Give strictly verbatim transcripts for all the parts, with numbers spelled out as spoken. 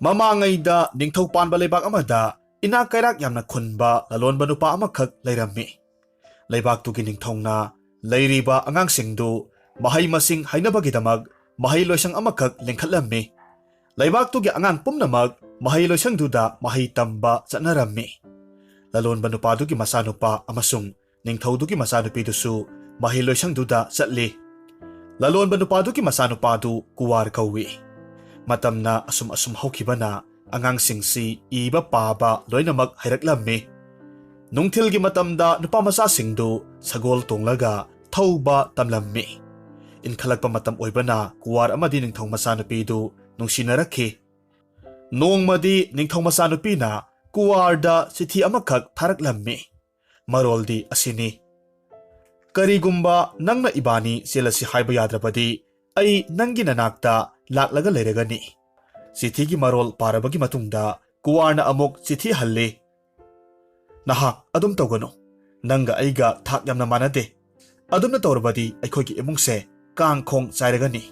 ꯃꯃꯥꯡꯉꯩꯗ ꯅꯤꯡꯊꯧ ꯄꯥꯟꯕ ꯂꯩꯕꯥꯛ ꯑꯃꯗ ꯏꯅꯥꯛ ꯀꯩꯔꯥꯛ ꯌꯥꯝꯅ ꯈꯨꯟꯕ ꯂꯂꯣꯟꯕ ꯅꯨꯄꯥ ꯑꯃꯈꯛ ꯂꯩꯔꯝꯃꯤ꯫ ꯂꯩꯕꯥꯛꯇꯨꯒꯤ ꯅꯤꯡꯊꯧꯅ ꯂꯩꯔꯤꯕ ꯑꯉꯥꯡꯁꯤꯡꯗꯨ ꯃꯍꯩ ꯃꯁꯤꯡ ꯍꯩꯅꯕꯒꯤꯗꯃꯛ ꯃꯍꯩ ꯂꯣꯏꯁꯪ ꯑꯃꯈꯛ ꯂꯤꯡꯈꯠꯂꯝꯃꯤ꯫ ꯂꯩꯕꯥꯛꯇꯨꯒꯤ ꯑꯉꯥꯡ ꯄꯨꯝꯅꯃꯛ ꯃꯍꯩ ꯂꯣꯏꯁꯪꯗꯨꯗ ꯃꯍꯩ ꯇꯝꯕ ꯆꯠꯅꯔꯝꯃꯤ꯫ ꯂꯂꯣꯟꯕ ꯅꯨꯄꯥꯗꯨꯒꯤ ꯃꯆꯥꯅꯨꯄꯥ ꯑꯃꯁꯨꯡ ꯅꯤꯡꯊꯧꯗꯨꯒꯤ ꯃꯆꯥꯅꯨꯄꯤꯗꯨꯁꯨ ꯃꯍꯩ ꯂꯣꯏꯁꯪꯗꯨꯗ ꯆꯠꯂꯤ꯫ ꯂꯂꯣꯟꯕ ꯅꯨꯄꯥꯗꯨꯒꯤ ꯃꯆꯥꯅꯨꯄꯥꯗꯨ ꯀꯨꯋꯥꯔ ꯀꯧꯏ꯫ ꯃꯇꯝꯅ ꯑꯁꯨꯝ ꯑꯁꯨꯝ ꯍꯧꯈꯤꯕꯅ ꯑꯉꯥꯡꯁꯤꯡꯁꯤ ꯏꯕ ꯄꯥꯕ ꯂꯣꯏꯅꯃꯛ ꯍꯩꯔꯛꯂꯝꯃꯤ꯫ ꯅꯨꯡꯊꯤꯜꯒꯤ ꯃꯇꯝꯗ ꯅꯨꯄꯥ ꯃꯆꯥꯁꯤꯡꯗꯨ ꯁꯒꯣꯜ ꯇꯣꯡꯂꯒ ꯊꯧꯕ ꯇꯝꯂꯝꯃꯤ꯫ ꯏꯟꯈꯠꯂꯛꯄ ꯃꯇꯝ ꯑꯣꯏꯕꯅ ꯀꯨꯋꯥꯔ ꯑꯃꯗꯤ ꯅꯤꯡꯊꯧ ꯃꯆꯥꯅꯨꯄꯤꯗꯨ ꯅꯨꯡꯁꯤꯅꯔꯛꯈꯤ꯫ ꯅꯣꯡꯃꯗꯤ ꯅꯤꯡꯊꯧ ꯃꯆꯥꯅꯨꯄꯤꯅ ꯀꯨꯋꯥꯔꯗ ꯆꯤꯊꯤ ꯑꯃꯈꯛ ꯊꯥꯔꯛꯂꯝꯃꯤ꯫ ꯃꯔꯣꯜꯗꯤ ꯑꯁꯤꯅꯤ: "ꯀꯔꯤꯒꯨꯝꯕ ꯅꯪꯅ ꯏꯕꯥꯅꯤ ꯆꯦꯜꯂꯁꯤ ꯍꯥꯏꯕ ꯌꯥꯗ꯭ꯔꯕꯗꯤ, ꯑꯩ ꯅꯪꯒꯤ ꯅꯅꯥꯛꯇ ꯂꯥꯛꯂꯒ ꯂꯩꯔꯒꯅꯤ"꯫ ꯆꯤꯊꯤꯒꯤ ꯃꯔꯣꯜ ꯄꯥꯔꯕꯒꯤ ꯃꯇꯨꯡꯗ ꯀꯨꯋꯥꯔꯅ ꯑꯃꯨꯛ ꯆꯤꯊꯤ ꯍꯜꯂꯤ: "ꯅꯍꯥꯛ ꯑꯗꯨꯝ ꯇꯧꯒꯅꯨ꯫ ꯅꯪꯒ ꯑꯩꯒ ꯊꯥꯛ ꯌꯥꯝꯅ ꯃꯥꯟꯅꯗꯦ꯫ ꯑꯗꯨꯝꯅ ꯇꯧꯔꯕꯗꯤ ꯑꯩꯈꯣꯏꯒꯤ ꯏꯃꯨꯡꯁꯦ ꯀꯥꯡ ꯈꯣꯡ ꯆꯥꯏꯔꯒꯅꯤ꯫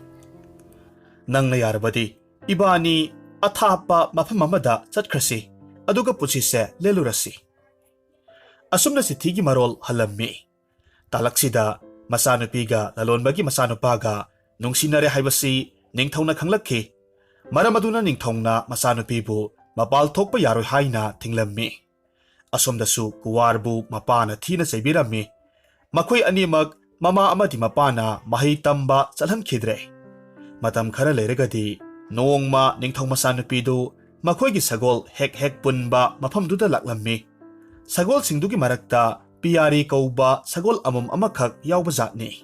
ꯅꯪꯅ ꯌꯥꯔꯕꯗꯤ ꯏꯕꯥꯅꯤ ꯑꯊꯥꯞꯄ ꯃꯐꯝ ꯑꯃꯗ ꯆꯠꯈ꯭ꯔꯁꯤ, ꯑꯗꯨꯒ ꯄꯨꯟꯁꯤꯁꯦ ꯂꯦꯜꯂꯨꯔꯁꯤ"꯫ ꯑꯁꯨꯝꯅ ꯆꯤꯊꯤꯒꯤ ꯃꯔꯣꯜ ꯍꯜꯂꯝꯃꯤ꯫ ꯇꯥꯂꯛꯁꯤꯗ ꯃꯆꯥꯅꯨꯄꯤꯒ ꯂꯂꯣꯟꯕꯒꯤ ꯃꯆꯥꯅꯨꯄꯥꯒ ꯅꯨꯡꯁꯤꯅꯔꯦ ꯍꯥꯏꯕꯁꯤ ꯅꯤꯡꯊꯧꯅ ꯈꯪꯂꯛꯈꯤ꯫ ꯃꯔꯝ ꯑꯗꯨꯅ ꯅꯤꯡꯊꯧꯅ ꯃꯆꯥꯅꯨꯄꯤꯕꯨ ꯃꯄꯥꯜ ꯊꯣꯛꯄ ꯌꯥꯔꯣꯏ ꯍꯥꯏꯅ ꯊꯤꯡꯂꯝꯃꯤ꯫ ꯑꯁꯣꯝꯗꯁꯨ ꯀꯨꯋꯥꯔꯕꯨ ꯃꯄꯥꯅ ꯊꯤꯅ ꯆꯩꯕꯤꯔꯝꯃꯤ꯫ ꯃꯈꯣꯏ ꯑꯅꯤꯃꯛ ꯃꯃꯥ ꯑꯃꯗꯤ ꯃꯄꯥꯅ ꯃꯍꯩ ꯇꯝꯕ ꯆꯠꯍꯟꯈꯤꯗ꯭ꯔꯦ꯫ ꯃꯇꯝ ꯈꯔ ꯂꯩꯔꯒꯗꯤ ꯅꯣꯡꯃ ꯅꯤꯡꯊꯧ ꯃꯆꯥꯅꯨꯄꯤꯗꯨ ꯃꯈꯣꯏꯒꯤ ꯁꯒꯣꯜ ꯍꯦꯛ ꯍꯦꯛ ꯄꯨꯟꯕ ꯃꯐꯝꯗꯨꯗ ꯂꯥꯛꯂꯝꯃꯤ꯫ ꯁꯒꯣꯜꯁꯤꯡꯗꯨꯒꯤ ꯃꯔꯛꯇ ꯄꯤꯌꯥꯔꯤ ꯀꯧꯕ ꯁꯒꯣꯜ ꯑꯃꯣꯝ ꯑꯃꯈꯛ ꯌꯥꯎꯕ ꯖꯥꯠꯅꯤ꯫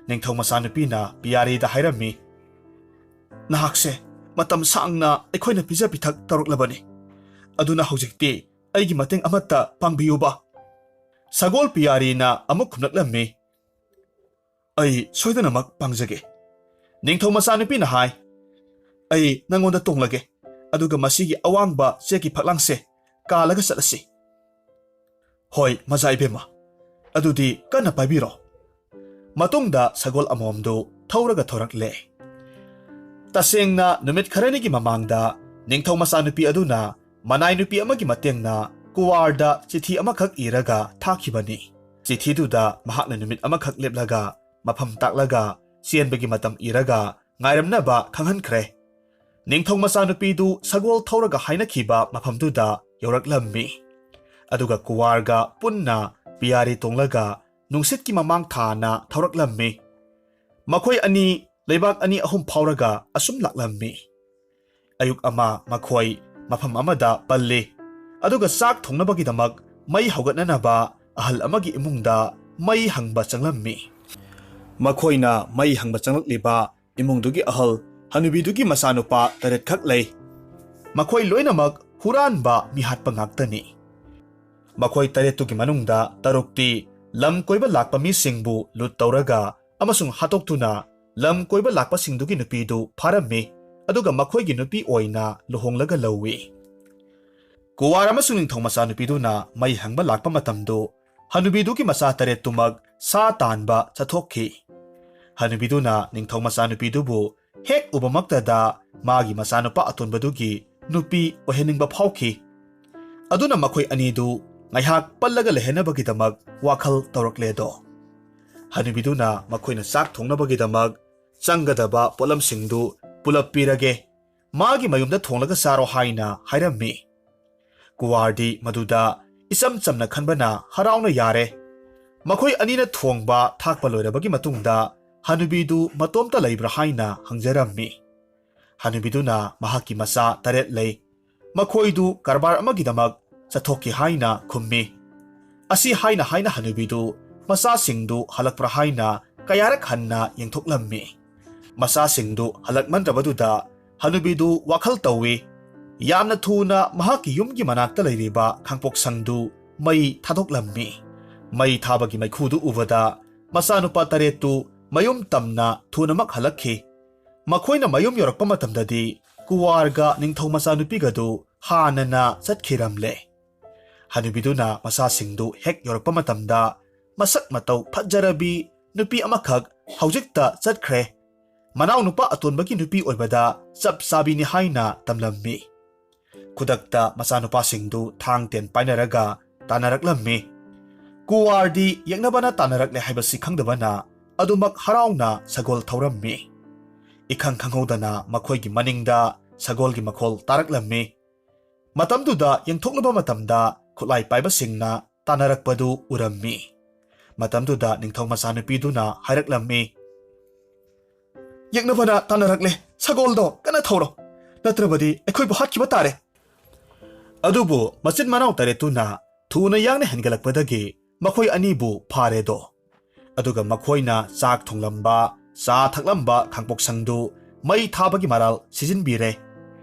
ꯅꯤꯡꯊꯧ ꯃꯆꯥꯅꯨꯄꯤꯅ ꯄꯤꯌꯥꯔꯤꯗ ꯍꯥꯏꯔꯝꯃꯤ: "ꯅꯍꯥꯛꯁꯦ ꯃꯇꯝ ꯁꯥꯡꯅ ꯑꯩꯈꯣꯏꯅ ꯄꯤꯖ ꯄꯤꯊꯛ ꯇꯧꯔꯛꯂꯕꯅꯤ, ꯑꯗꯨꯅ ꯍꯧꯖꯤꯛꯇꯤ ꯑꯩꯒꯤ ꯃꯇꯦꯡ ꯑꯃꯠꯇ ꯄꯥꯡꯕꯤꯌꯨꯕ"꯫ ꯁꯒꯣꯜ ꯄꯤꯌꯥꯔꯤꯅ ꯑꯃꯨꯛ ꯈꯨꯝꯂꯛꯂꯝꯃꯤ: "ꯑꯩ ꯁꯣꯏꯗꯅꯃꯛ ꯄꯥꯡꯖꯒꯦ"꯫ ꯅꯤꯡꯊꯧ ꯃꯆꯥꯅꯨꯄꯤꯅ ꯍꯥꯏ: "ꯑꯩ ꯅꯪꯉꯣꯟꯗ ꯇꯣꯡꯂꯒꯦ, ꯑꯗꯨꯒ ꯃꯁꯤꯒꯤ ꯑꯋꯥꯡꯕ ꯆꯦꯛꯀꯤ ꯐꯛꯂꯥꯡꯁꯦ ꯀꯥꯜꯂꯒ ꯆꯠꯂꯁꯤ"꯫ "ꯍꯣꯏ, ꯃꯖꯥ ꯏꯕꯦꯝꯃ, ꯑꯗꯨꯗꯤ ꯀꯟꯅ ꯄꯥꯏꯕꯤꯔꯣ"꯫ ꯃꯇꯨꯡꯗ ꯁꯒꯣꯜ ꯑꯃꯣꯝꯗꯨ ꯊꯧꯔꯒ ꯊꯧꯔꯛꯂꯦ꯫ ꯇꯁꯦꯡꯅ ꯅꯨꯃꯤꯠ ꯈꯔꯅꯤꯒꯤ ꯃꯃꯥꯡꯗ ꯅꯤꯡꯊꯧ ꯃꯆꯥꯅꯨꯄꯤ ꯑꯗꯨꯅ ꯃꯅꯥꯏ ꯅꯨꯄꯤ ꯑꯃꯒꯤ ꯃꯇꯦꯡꯅ ꯀꯨꯋꯥꯔꯗ ꯆꯤꯊꯤ ꯑꯃꯈꯛ ꯏꯔꯒ ꯊꯥꯈꯤꯕꯅꯤ꯫ ꯆꯤꯊꯤꯗꯨꯗ ꯃꯍꯥꯛꯅ ꯅꯨꯃꯤꯠ ꯑꯃꯈꯛ ꯂꯦꯞꯂꯒ, ꯃꯐꯝ ꯇꯥꯛꯂꯒ, ꯆꯦꯟꯕꯒꯤ ꯃꯇꯝ ꯏꯔꯒ ꯉꯥꯏꯔꯝꯅꯕ ꯈꯪꯍꯟꯈ꯭ꯔꯦ꯫ ꯅꯤꯡꯊꯧ ꯃꯆꯥꯅꯨꯄꯤꯗꯨ ꯁꯒꯣꯜ ꯊꯧꯔꯒ ꯍꯥꯏꯅꯈꯤꯕ ꯃꯐꯝꯗꯨꯗ ꯌꯧꯔꯛꯂꯝꯃꯤ꯫ ꯑꯗꯨꯒ ꯀꯨꯋꯥꯔꯒ ꯄꯨꯟꯅ ꯄꯤꯌꯥꯔꯤ ꯇꯣꯡꯂꯒ ꯅꯨꯡꯁꯤꯠꯀꯤ ꯃꯃꯥꯡ ꯊꯥꯅ ꯊꯧꯔꯛꯂꯝꯃꯤ꯫ ꯃꯈꯣꯏ ꯑꯅꯤ ꯂꯩꯕꯥꯛ ꯑꯅꯤ ꯑꯍꯨꯝ ꯐꯥꯎꯔꯒ ꯑꯁꯨꯝ ꯂꯥꯛꯂꯝꯃꯤ꯫ ꯑꯌꯨꯛ ꯑꯃ ꯃꯈꯣꯏ ꯃꯐꯝ ꯑꯃꯗ ꯄꯜꯂꯤ, ꯑꯗꯨꯒ ꯆꯥꯛ ꯊꯣꯡꯅꯕꯒꯤꯗꯃꯛ ꯃꯩ ꯍꯧꯒꯠꯅꯅꯕ ꯑꯍꯜ ꯑꯃꯒꯤ ꯏꯃꯨꯡꯗ ꯃꯩ ꯍꯪꯕ ꯆꯪꯂꯝꯃꯤ꯫ ꯃꯈꯣꯏꯅ ꯃꯩ ꯍꯪꯕ ꯆꯪꯂꯛꯂꯤꯕ ꯏꯃꯨꯡꯗꯨꯒꯤ ꯑꯍꯜ ꯍꯅꯨꯕꯤꯗꯨꯒꯤ ꯃꯆꯥꯅꯨꯄꯥ ꯇꯔꯦꯠꯈꯛ ꯂꯩ꯫ ꯃꯈꯣꯏ ꯂꯣꯏꯅꯃꯛ ꯍꯨꯔꯥꯟꯕ ꯃꯤꯍꯥꯠꯄ ꯉꯥꯛꯇꯅꯤ꯫ ꯃꯈꯣꯏ ꯇꯔꯦꯠꯇꯨꯒꯤ ꯃꯅꯨꯡꯗ ꯇꯔꯨꯛꯇꯤ ꯂꯝ ꯀꯣꯏꯕ ꯂꯥꯛꯄ ꯃꯤꯁꯤꯡꯕꯨ ꯂꯨꯠ ꯇꯧꯔꯒ ꯑꯃꯁꯨꯡ ꯍꯥꯠꯇꯣꯛꯇꯨꯅ ꯂꯝ ꯀꯣꯏꯕ ꯂꯥꯛꯄꯁꯤꯡꯗꯨꯒꯤ ꯅꯨꯄꯤꯗꯨ ꯐꯥꯔꯝꯃꯤ, ꯑꯗꯨꯒ ꯃꯈꯣꯏꯒꯤ ꯅꯨꯄꯤ ꯑꯣꯏꯅ ꯂꯨꯍꯣꯡꯂꯒ ꯂꯧꯏ꯫ ꯀꯨꯋꯥꯔ ꯑꯃꯁꯨꯡ ꯅꯤꯡꯊꯧ ꯃꯆꯥꯅꯨꯄꯤꯗꯨꯅ ꯃꯩ ꯍꯪꯕ ꯂꯥꯛꯄ ꯃꯇꯝꯗꯨ ꯍꯅꯨꯕꯤꯗꯨꯒꯤ ꯃꯆꯥ ꯇꯔꯦꯠꯇꯨꯃꯛ ꯁꯥ ꯇꯥꯟꯕ ꯆꯠꯊꯣꯛꯈꯤ꯫ ꯍꯅꯨꯕꯤꯗꯨꯅ ꯅꯤꯡꯊꯧ ꯃꯆꯥꯅꯨꯄꯤꯗꯨꯕꯨ ꯍꯦꯛ ꯎꯕꯃꯛꯇꯗ ꯃꯥꯒꯤ ꯃꯆꯥꯅꯨꯄꯥ ꯑꯇꯣꯟꯕꯗꯨꯒꯤ ꯅꯨꯄꯤ ꯑꯣꯏꯍꯟꯅꯤꯡꯕ ꯐꯥꯎꯈꯤ꯫ ꯑꯗꯨꯅ ꯃꯈꯣꯏ ꯑꯅꯤꯗꯨ ꯉꯥꯏꯍꯥꯛ ꯄꯜꯂꯒ ꯂꯩꯍꯟꯅꯕꯒꯤꯗꯃꯛ ꯋꯥꯈꯜ ꯇꯧꯔꯛꯂꯦꯗꯣ꯫ ꯍꯅꯨꯕꯤꯗꯨꯅ ꯃꯈꯣꯏꯅ ꯆꯥꯛ ꯊꯣꯡꯅꯕꯒꯤꯗꯃꯛ ꯆꯪꯒꯗꯕ ꯄꯣꯠꯂꯝꯁꯤꯡꯗꯨ ꯄꯨꯂꯞ ꯄꯤꯔꯒꯦ, ꯃꯥꯒꯤ ꯃꯌꯨꯝꯗ ꯊꯣꯡꯂꯒ ꯆꯥꯔꯣ ꯍꯥꯏꯅ ꯍꯥꯏꯔꯝꯃꯤ꯫ ꯀꯨꯋꯥꯔꯗꯤ ꯃꯗꯨꯗ ꯏꯆꯝ ꯆꯝꯅ ꯈꯟꯕꯅ ꯍꯔꯥꯎꯅ ꯌꯥꯔꯦ꯫ ꯃꯈꯣꯏ ꯑꯅꯤꯅ ꯊꯣꯡꯕ ꯊꯥꯛꯄ ꯂꯣꯏꯔꯕꯒꯤ ꯃꯇꯨꯡꯗ ꯍꯅꯨꯕꯤꯗꯨ ꯃꯇꯣꯝꯇ ꯂꯩꯕ꯭ꯔꯥ ꯍꯥꯏꯅ ꯍꯪꯖꯔꯝꯃꯤ꯫ ꯍꯅꯨꯕꯤꯗꯨꯅ ꯃꯍꯥꯛꯀꯤ ꯃꯆꯥ ꯇꯔꯦꯠ ꯂꯩ, ꯃꯈꯣꯏꯗꯨ ꯀꯔꯕꯥꯔ ꯑꯃꯒꯤꯗꯃꯛ ꯆꯠꯊꯣꯛꯈꯤ ꯍꯥꯏꯅ ꯈꯨꯝꯃꯤ꯫ ꯑꯁꯤ ꯍꯥꯏꯅ ꯍꯥꯏꯅ ꯍꯅꯨꯕꯤꯗꯨ ꯃꯆꯥꯁꯤꯡꯗꯨ ꯍꯜꯂꯛꯄ꯭ꯔꯥ ꯍꯥꯏꯅ ꯀꯌꯥꯔꯛ ꯍꯟꯅ ꯌꯦꯡꯊꯣꯛꯂꯝꯃꯤ꯫ ꯃꯆꯥꯁꯤꯡꯗꯨ ꯍꯜꯂꯛꯃꯟꯗ꯭ꯔꯕꯗꯨꯗ ꯍꯅꯨꯕꯤꯗꯨ ꯋꯥꯈꯜ ꯇꯧꯏ꯫ ꯌꯥꯝꯅ ꯊꯨꯅ ꯃꯍꯥꯛꯀꯤ ꯌꯨꯝꯒꯤ ꯃꯅꯥꯛꯇ ꯂꯩꯔꯤꯕ ꯈꯥꯡꯄꯣꯛꯁꯪꯗꯨ ꯃꯩ ꯊꯥꯗꯣꯛꯂꯝꯃꯤ꯫ ꯃꯩ ꯊꯥꯕꯒꯤ ꯃꯩꯈꯨꯗꯨ ꯎꯕꯗ ꯃꯆꯥꯅꯨꯄꯥ ꯇꯔꯦꯠꯇꯨ ꯃꯌꯨꯝ ꯇꯝꯅ ꯊꯨꯅꯃꯛ ꯍꯜꯂꯛꯈꯤ꯫ ꯃꯈꯣꯏꯅ ꯃꯌꯨꯝ ꯌꯧꯔꯛꯄ ꯃꯇꯝꯗꯗꯤ ꯀꯨꯋꯥꯔꯒ ꯅꯤꯡꯊꯧ ꯃꯆꯥꯅꯨꯄꯤꯒꯗꯨ ꯍꯥꯟꯅꯅ ꯆꯠꯈꯤꯔꯝꯂꯦ꯫ ꯍꯅꯨꯕꯤꯗꯨꯅ ꯃꯆꯥꯁꯤꯡꯗꯨ ꯍꯦꯛ ꯌꯧꯔꯛꯄ ꯃꯇꯝꯗ ꯃꯁꯛ ꯃꯇꯧ ꯐꯖꯔꯕꯤ ꯅꯨꯄꯤ ꯑꯃꯈꯛ ꯍꯧꯖꯤꯛꯇ ꯆꯠꯈ꯭ꯔꯦ꯫ ꯃꯅꯥꯎꯅꯨꯄꯥ ꯑꯇꯣꯟꯕꯒꯤ ꯅꯨꯄꯤ ꯑꯣꯏꯕꯗ ꯆꯞ ꯆꯥꯕꯤꯅꯤ ꯍꯥꯏꯅ ꯇꯝꯂꯝꯃꯤ꯫ ꯈꯨꯗꯛꯇ ꯃꯆꯥꯅꯨꯄꯥꯁꯤꯡꯗꯨ ꯊꯥꯡ ꯇꯦꯟ ꯄꯥꯏꯅꯔꯒ ꯇꯥꯟꯅꯔꯛꯂꯝꯃꯤ꯫ ꯀꯨꯋꯥꯔꯗꯤ ꯌꯦꯛꯅꯕꯅ ꯇꯥꯟꯅꯔꯛꯂꯦ ꯍꯥꯏꯕꯁꯤ ꯈꯪꯗꯕꯅ ꯑꯗꯨꯃꯛ ꯍꯔꯥꯎꯅ ꯁꯒꯣꯜ ꯊꯧꯔꯝꯃꯤ꯫ ꯏꯈꯪ ꯈꯪꯍꯧꯗꯅ ꯃꯈꯣꯏꯒꯤ ꯃꯅꯤꯡꯗ ꯁꯒꯣꯜꯒꯤ ꯃꯈꯣꯜ ꯇꯥꯔꯛꯂꯝꯃꯤ꯫ ꯃꯇꯝꯗꯨꯗ ꯌꯦꯡꯊꯣꯛꯂꯨꯕ ꯃꯇꯝꯗ ꯈꯨꯠꯂꯥꯏ ꯄꯥꯏꯕꯁꯤꯡꯅ ꯇꯥꯟꯅꯔꯛꯄꯗꯨ ꯎꯔꯝꯃꯤ꯫ ꯃꯇꯝꯗꯨꯗ ꯅꯤꯡꯊꯧ ꯃꯆꯥꯅꯨꯄꯤꯗꯨꯅ ꯍꯥꯏꯔꯛꯂꯝꯃꯤ, "ꯌꯦꯛꯅꯕꯅ ꯇꯥꯟꯅꯔꯛꯂꯦ, ꯁꯒꯣꯜꯗꯣ ꯀꯟꯅ ꯊꯧꯔꯣ, ꯅꯠꯇ꯭ꯔꯕꯗꯤ ꯑꯩꯈꯣꯏꯕꯨ ꯍꯥꯠꯈꯤꯕ ꯇꯥꯔꯦ"꯫ ꯑꯗꯨꯕꯨ ꯃꯆꯤꯟ ꯃꯅꯥꯎ ꯇꯔꯦꯠꯇꯨꯅ ꯊꯨꯅ ꯌꯥꯡꯅ ꯍꯦꯟꯒꯠꯂꯛꯄꯗꯒꯤ ꯃꯈꯣꯏ ꯑꯅꯤꯕꯨ ꯐꯥꯔꯦꯗꯣ꯫ ꯑꯗꯨꯒ ꯃꯈꯣꯏꯅ ꯆꯥꯛ ꯊꯣꯡꯂꯝꯕ, ꯆꯥ ꯊꯛꯂꯝꯕ ꯈꯥꯡꯄꯣꯛꯁꯪꯗꯨ ꯃꯩ ꯊꯥꯕꯒꯤ ꯃꯔꯥꯜ ꯁꯤꯖꯤꯟꯕꯤꯔꯦ꯫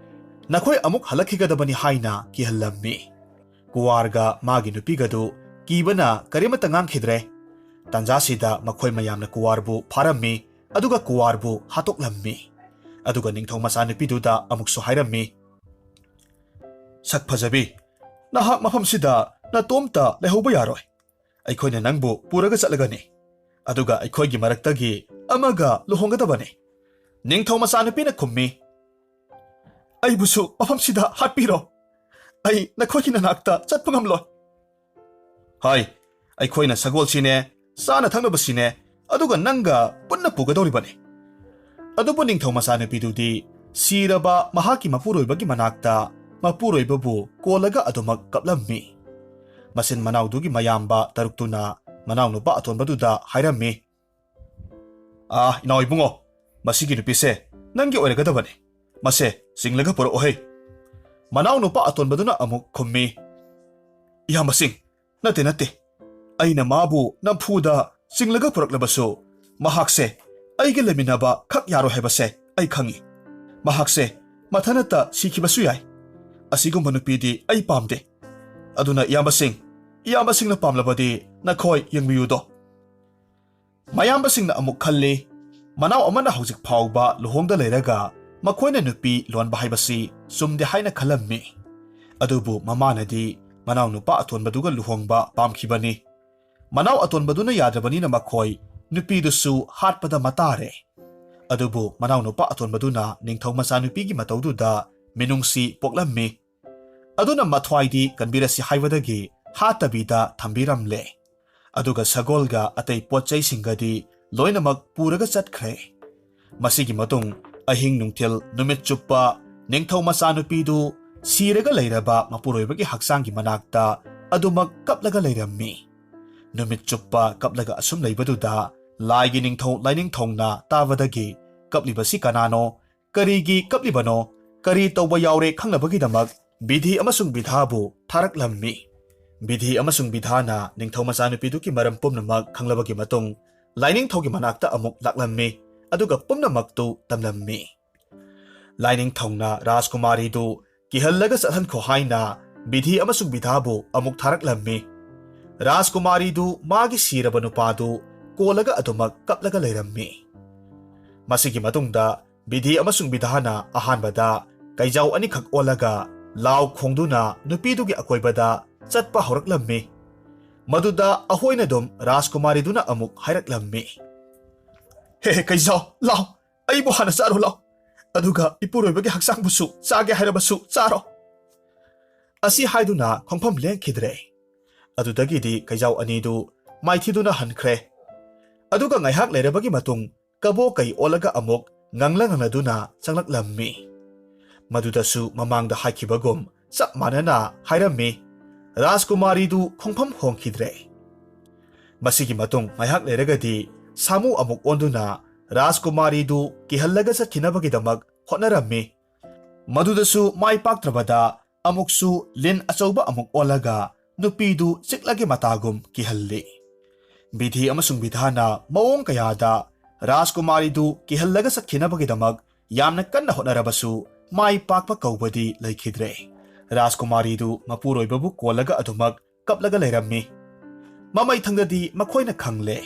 "ꯅꯈꯣꯏ ꯑꯃꯨꯛ ꯍꯜꯂꯛꯈꯤꯒꯗꯕꯅꯤ" ꯍꯥꯏꯅ ꯀꯤꯍꯜꯂꯝꯃꯤ꯫ ꯀꯨꯋꯥꯔꯒ ꯃꯥꯒꯤ ꯅꯨꯄꯤꯒꯗꯨ ꯀꯤꯕꯅ ꯀꯔꯤꯃꯠꯇ ꯉꯥꯡꯈꯤꯗ꯭ꯔꯦ꯫ ꯇꯥꯟꯖꯥꯁꯤꯗ ꯃꯈꯣꯏ ꯃꯌꯥꯝꯅ ꯀꯨꯋꯥꯔꯕꯨ ꯐꯥꯔꯝꯃꯤ, ꯑꯗꯨꯒ ꯀꯨꯋꯥꯔꯕꯨ ꯍꯥꯠꯇꯣꯛꯂꯝꯃꯤ꯫ ꯑꯗꯨꯒ ꯅꯤꯡꯊꯧ ꯃꯆꯥꯅꯨꯄꯤꯗꯨꯗ ꯑꯃꯨꯛꯁꯨ ꯍꯥꯏꯔꯝꯃꯤ, "ꯁꯛ ꯐꯖꯕꯤ, ꯅꯍꯥꯛ ꯃꯐꯝꯁꯤꯗ ꯅꯇꯣꯝꯇ ꯂꯩꯍꯧꯕ ꯌꯥꯔꯣꯏ꯫ ꯑꯩꯈꯣꯏꯅ ꯅꯪꯕꯨ ꯄꯨꯔꯒ ꯆꯠꯂꯒꯅꯤ, ꯑꯗꯨꯒ ꯑꯩꯈꯣꯏꯒꯤ ꯃꯔꯛꯇꯒꯤ ꯑꯃꯒ ꯂꯨꯍꯣꯡꯒꯗꯕꯅꯤ"꯫ ꯅꯤꯡꯊꯧ ꯃꯆꯥꯅꯨꯄꯤꯅ ꯈꯨꯝꯃꯤ, "ꯑꯩꯕꯨꯁꯨ ꯃꯐꯝꯁꯤꯗ ꯍꯥꯠꯄꯤꯔꯣ꯫ ꯑꯩ ꯅꯈꯣꯏꯒꯤ ꯅꯅꯥꯛꯇ ꯆꯠꯄ ꯉꯝꯂꯣꯏ"꯫ "ꯍꯥꯏ, ꯑꯩꯈꯣꯏꯅ ꯁꯒꯣꯜꯁꯤꯅꯦ, ꯆꯥꯅ ꯊꯛꯅꯕꯁꯤꯅꯦ, ꯑꯗꯨꯒ ꯅꯪꯒ ꯄꯨꯟꯅ ꯄꯨꯒꯗꯧꯔꯤꯕꯅꯤ"꯫ ꯑꯗꯨꯕꯨ ꯅꯤꯡꯊꯧ ꯃꯆꯥꯅꯨꯄꯤꯗꯨꯗꯤ ꯁꯤꯔꯕ ꯃꯍꯥꯛꯀꯤ ꯃꯄꯨꯔꯣꯏꯕꯒꯤ ꯃꯅꯥꯛꯇ ꯃꯄꯨꯔꯣꯏꯕꯕꯨ ꯀꯣꯜꯂꯒ ꯑꯗꯨꯃꯛ ꯀꯞꯂꯝꯃꯤ꯫ ꯃꯆꯤꯟ ꯃꯅꯥꯎꯗꯨꯒꯤ ꯃꯌꯥꯝꯕ ꯇꯔꯨꯛꯇꯨꯅ ꯃꯅꯥꯎꯅꯨꯄꯥ ꯑꯇꯣꯟꯕꯗꯨꯗ ꯍꯥꯏꯔꯝꯃꯤ, "ꯑꯥ, ꯏꯅꯥꯎ ꯏꯕꯨꯡꯉꯣ, ꯃꯁꯤꯒꯤ ꯅꯨꯄꯤꯁꯦ ꯅꯪꯒꯤ ꯑꯣꯏꯔꯒꯗꯕꯅꯤ꯫ ꯃꯁꯦ ꯆꯤꯡꯂꯒ ꯄꯨꯔꯛꯑꯣꯍꯦ"꯫ ꯃꯅꯥꯎꯅꯨꯄꯥ ꯑꯇꯣꯟꯕꯗꯨꯅ ꯑꯃꯨꯛ ꯈꯨꯝꯃꯤ, "ꯏꯌꯥꯝꯕꯁꯤꯡ, ꯅꯠꯇꯦ, ꯅꯠꯇꯦ꯫ ꯑꯩꯅ ꯃꯥꯕꯨ ꯅꯝꯐꯨꯗ ꯆꯤꯡꯂꯒ ꯄꯨꯔꯛꯂꯕꯁꯨ, ꯃꯍꯥꯛꯁꯦ ꯑꯩꯒ ꯂꯩꯃꯤꯟꯅꯕ ꯈꯛ ꯌꯥꯔꯣꯏ ꯍꯥꯏꯕꯁꯦ ꯑꯩ ꯈꯪꯏ꯫ ꯃꯍꯥꯛꯁꯦ ꯃꯊꯟꯇ ꯁꯤꯈꯤꯕꯁꯨ ꯌꯥꯏ꯫ ꯑꯁꯤꯒꯨꯝꯕ ꯅꯨꯄꯤꯗꯤ ꯑꯩ ꯄꯥꯝꯗꯦ꯫ ꯑꯗꯨꯅ ꯏꯌꯥꯝꯕꯁꯤꯡ, ꯏꯌꯥꯝꯕꯁꯤꯡꯅ ꯄꯥꯝꯂꯕꯗꯤ ꯅꯈꯣꯏ ꯌꯦꯡꯕꯤꯌꯨꯗꯣ"꯫ ꯃꯌꯥꯝꯕꯁꯤꯡꯅ ꯑꯃꯨꯛ ꯈꯜꯂꯤ, ꯃꯅꯥꯎ ꯑꯃꯅ ꯍꯧꯖꯤꯛ ꯐꯥꯎꯕ ꯂꯨꯍꯣꯡꯗ ꯂꯩꯔꯒ ꯃꯈꯣꯏꯅ ꯅꯨꯄꯤ ꯂꯣꯟꯕ ꯍꯥꯏꯕꯁꯤ ꯆꯨꯝꯗꯦ ꯍꯥꯏꯅ ꯈꯜꯂꯝꯃꯤ꯫ ꯑꯗꯨꯕꯨ ꯃꯃꯥꯅꯗꯤ ꯃꯅꯥꯎ ꯅꯨꯄꯥ ꯑꯇꯣꯟꯕꯗꯨꯒ ꯂꯨꯍꯣꯡꯕ ꯄꯥꯝꯈꯤꯕꯅꯤ꯫ ꯃꯅꯥꯎ ꯑꯇꯣꯟꯕꯗꯨꯅ ꯌꯥꯗ꯭ꯔꯕꯅꯤꯅ ꯃꯈꯣꯏ ꯅꯨꯄꯤꯗꯨꯁꯨ ꯍꯥꯠꯄꯗ ꯃꯇꯥꯔꯦ꯫ ꯑꯗꯨꯕꯨ ꯃꯅꯥꯎꯅꯨꯄꯥ ꯑꯇꯣꯟꯕꯗꯨꯅ ꯅꯤꯡꯊꯧ ꯃꯆꯥꯅꯨꯄꯤꯒꯤ ꯃꯇꯧꯗꯨꯗ ꯃꯤꯅꯨꯡꯁꯤ ꯄꯣꯛꯂꯝꯃꯤ꯫ ꯑꯗꯨꯅ ꯃꯊ꯭ꯋꯥꯏꯗꯤ ꯀꯟꯕꯤꯔꯁꯤ ꯍꯥꯏꯕꯗꯒꯤ ꯍꯥꯠꯇꯕꯤꯗ ꯊꯝꯕꯤꯔꯝꯂꯦ꯫ ꯑꯗꯨꯒ ꯁꯒꯣꯜꯒ ꯑꯇꯩ ꯄꯣꯠ ꯆꯩꯁꯤꯡꯒꯗꯤ ꯂꯣꯏꯅꯃꯛ ꯄꯨꯔꯒ ꯆꯠꯈ꯭ꯔꯦ꯫ ꯃꯁꯤꯒꯤ ꯃꯇꯨꯡ ꯑꯍꯤꯡ ꯅꯨꯡꯊꯤꯜ ꯅꯨꯃꯤꯠ ꯆꯨꯞꯄ ꯅꯤꯡꯊꯧ ꯃꯆꯥꯅꯨꯄꯤꯗꯨ ꯁꯤꯔꯒ ꯂꯩꯔꯕ ꯃꯄꯨꯔꯣꯏꯕꯒꯤ ꯍꯛꯆꯥꯡꯒꯤ ꯃꯅꯥꯛꯇ ꯑꯗꯨꯃꯛ ꯀꯞꯂꯒ ꯂꯩꯔꯝꯃꯤ꯫ ꯅꯨꯃꯤꯠ ꯆꯨꯞꯄ ꯀꯞꯂꯒ ꯑꯁꯨꯝ ꯂꯩꯕꯗꯨꯗ ꯂꯥꯏꯒꯤ ꯅꯤꯡꯊꯧ ꯂꯥꯏꯅꯤꯡꯊꯧꯅ ꯇꯥꯕꯗꯒꯤ, "ꯀꯞꯂꯤꯕꯁꯤ ꯀꯅꯥꯅꯣ? ꯀꯔꯤꯒꯤ ꯀꯞꯂꯤꯕꯅꯣ? ꯀꯔꯤ ꯇꯧꯕ ꯌꯥꯎꯔꯦ ꯈꯪꯅꯕꯒꯤꯗꯃꯛ ꯕꯤꯙꯤ ꯑꯃꯁꯨꯡ ꯕꯤꯙꯥꯕꯨ ꯊꯥꯔꯛꯂꯝꯃꯤ꯫" ꯕꯤꯙꯤ ꯑꯃꯁꯨꯡ ꯕꯤꯙꯥꯅ ꯅꯤꯡꯊꯧ ꯃꯆꯥꯅꯨꯄꯤꯗꯨꯒꯤ ꯃꯔꯝ ꯄꯨꯝꯅꯃꯛ ꯈꯪꯂꯕꯒꯤ ꯃꯇꯨꯡ, ꯂꯥꯏꯅꯤꯡꯊꯧꯒꯤ ꯃꯅꯥꯛꯇ ꯑꯃꯨꯛ ꯂꯥꯛꯂꯝꯃꯤ, ꯑꯗꯨꯒ ꯄꯨꯝꯅꯃꯛꯇꯨ ꯇꯝꯂꯝꯃꯤ꯫ ꯂꯥꯏꯅꯤꯡꯊꯧꯅ ꯔꯥꯖꯀꯨꯃꯥꯔꯤꯗꯨ ꯀꯤꯍꯜꯂꯒ ꯆꯠꯍꯟꯈꯣ ꯍꯥꯏꯅ ꯕꯤꯙꯤ ꯑꯃꯁꯨꯡ ꯕꯤꯙꯥꯕꯨ ꯑꯃꯨꯛ ꯊꯥꯔꯛꯂꯝꯃꯤ꯫ ꯔꯥꯖꯀꯨꯃꯥꯔꯤꯗꯨ ꯃꯥꯒꯤ ꯁꯤꯔꯕ ꯅꯨꯄꯥꯗꯨ ꯀꯣꯜꯂꯒ ꯑꯗꯨꯃꯛ ꯀꯞꯂꯒ ꯂꯩꯔꯝꯃꯤ꯫ ꯃꯁꯤꯒꯤ ꯃꯇꯨꯡꯗ ꯕꯤꯙꯤ ꯑꯃꯁꯨꯡ ꯕꯤꯙꯥꯅ ꯑꯍꯥꯟꯕꯗ ꯀꯩꯖꯥꯎ ꯑꯅꯤꯈꯛ ꯑꯣꯜꯂꯒ ꯂꯥꯎ ꯈꯣꯡꯗꯨꯅ ꯅꯨꯄꯤꯗꯨꯒꯤ ꯑꯀꯣꯏꯕꯗ ꯆꯠꯄ ꯍꯧꯔꯛꯂꯝꯃꯤ꯫ ꯃꯗꯨꯗ ꯑꯍꯣꯏꯅꯗꯨꯝ ꯔꯥꯖꯀꯨꯃꯥꯔꯤꯗꯨꯅ ꯑꯃꯨꯛ ꯍꯥꯏꯔꯛꯂꯝꯃꯤ, "ꯍꯦ, ꯍꯦ, ꯀꯩꯖꯥꯎ, ꯂꯥꯎ, ꯑꯩꯕꯨ ꯍꯥꯟꯅ ꯆꯥꯔꯣ, ꯂꯥꯎ꯫ ꯑꯗꯨꯒ ꯏꯄꯨꯔꯣꯏꯕꯒꯤ ꯍꯛꯆꯥꯡꯕꯨꯁꯨ ꯆꯥꯒꯦ ꯍꯥꯏꯔꯕꯁꯨ ꯆꯥꯔꯣ꯫" ꯑꯁꯤ ꯍꯥꯏꯗꯨꯅ ꯈꯣꯡꯐꯝ ꯂꯦꯡꯈꯤꯗ꯭ꯔꯦ꯫ ꯑꯗꯨꯗꯒꯤꯗꯤ ꯀꯩꯖꯥꯎ ꯑꯅꯤꯗꯨ ꯃꯥꯏꯊꯤꯗꯨꯅ ꯍꯟꯈ꯭ꯔꯦ꯫ ꯑꯗꯨꯒ ꯉꯥꯏꯍꯥꯛ ꯂꯩꯔꯕꯒꯤ ꯃꯇꯨꯡ ꯀꯕꯣ ꯀꯩ ꯑꯣꯜꯂꯒ ꯑꯃꯨꯛ ꯉꯪꯂ ꯉꯪꯂꯗꯨꯅ ꯆꯪꯂꯛꯂꯝꯃꯤ꯫ ꯃꯗꯨꯗꯁꯨ ꯃꯃꯥꯡꯗ ꯍꯥꯏꯈꯤꯕꯒꯨꯝ ꯆꯞ ꯃꯥꯟꯅꯅ ꯍꯥꯏꯔꯝꯃꯤ, ꯔꯥꯖꯀꯨꯃꯥꯔꯤꯗꯨ ꯈꯣꯡꯐꯝ ꯍꯣꯡꯈꯤꯗ꯭ꯔꯦ꯫ ꯃꯁꯤꯒꯤ ꯃꯇꯨꯡ ꯉꯥꯏꯍꯥꯛ ꯂꯩꯔꯒꯗꯤ ꯁꯥꯃꯨ ꯑꯃꯨꯛ ꯑꯣꯟꯗꯨꯅ ꯔꯥꯖꯀꯨꯃꯥꯔꯤꯗꯨ ꯀꯤꯍꯜꯂꯒ ꯆꯠꯈꯤꯅꯕꯒꯤꯗꯃꯛ ꯍꯣꯠꯅꯔꯝꯃꯤ꯫ ꯃꯗꯨꯗꯁꯨ ꯃꯥꯏ ꯄꯥꯛꯇ꯭ꯔꯕꯗ ꯑꯃꯨꯛꯁꯨ ꯂꯤꯟ ꯑꯆꯧꯕ ꯑꯃꯨꯛ ꯑꯣꯜꯂꯒ ꯅꯨꯄꯤꯗꯨ ꯆꯤꯛꯂꯒꯦ ꯃꯇꯥꯒꯨꯝ ꯀꯤꯍꯜꯂꯤ꯫ ꯕꯤꯙꯤ ꯑꯃꯁꯨꯡ ꯕꯤꯙꯥꯅ ꯃꯑꯣꯡ ꯀꯌꯥꯗ ꯔꯥꯖꯀꯨꯃꯥꯔꯤꯗꯨ ꯀꯤꯍꯜꯂꯒ ꯆꯠꯈꯤꯅꯕꯒꯤꯗꯃꯛ ꯌꯥꯝꯅ ꯀꯟꯅ ꯍꯣꯠꯅꯔꯕꯁꯨ ꯃꯥꯏ ꯄꯥꯛꯄ ꯀꯧꯕꯗꯤ ꯂꯩꯈꯤꯗ꯭ꯔꯦ꯫ ꯔꯥꯖꯀꯨꯃꯥꯔꯤꯗꯨ ꯃꯄꯨꯔꯣꯏꯕꯕꯨ ꯀꯣꯜꯂꯒ ꯑꯗꯨꯃꯛ ꯀꯞꯂꯒ ꯂꯩꯔꯝꯃꯤ꯫ ꯃꯃꯩꯊꯪꯗꯗꯤ ꯃꯈꯣꯏꯅ ꯈꯪꯂꯦ꯫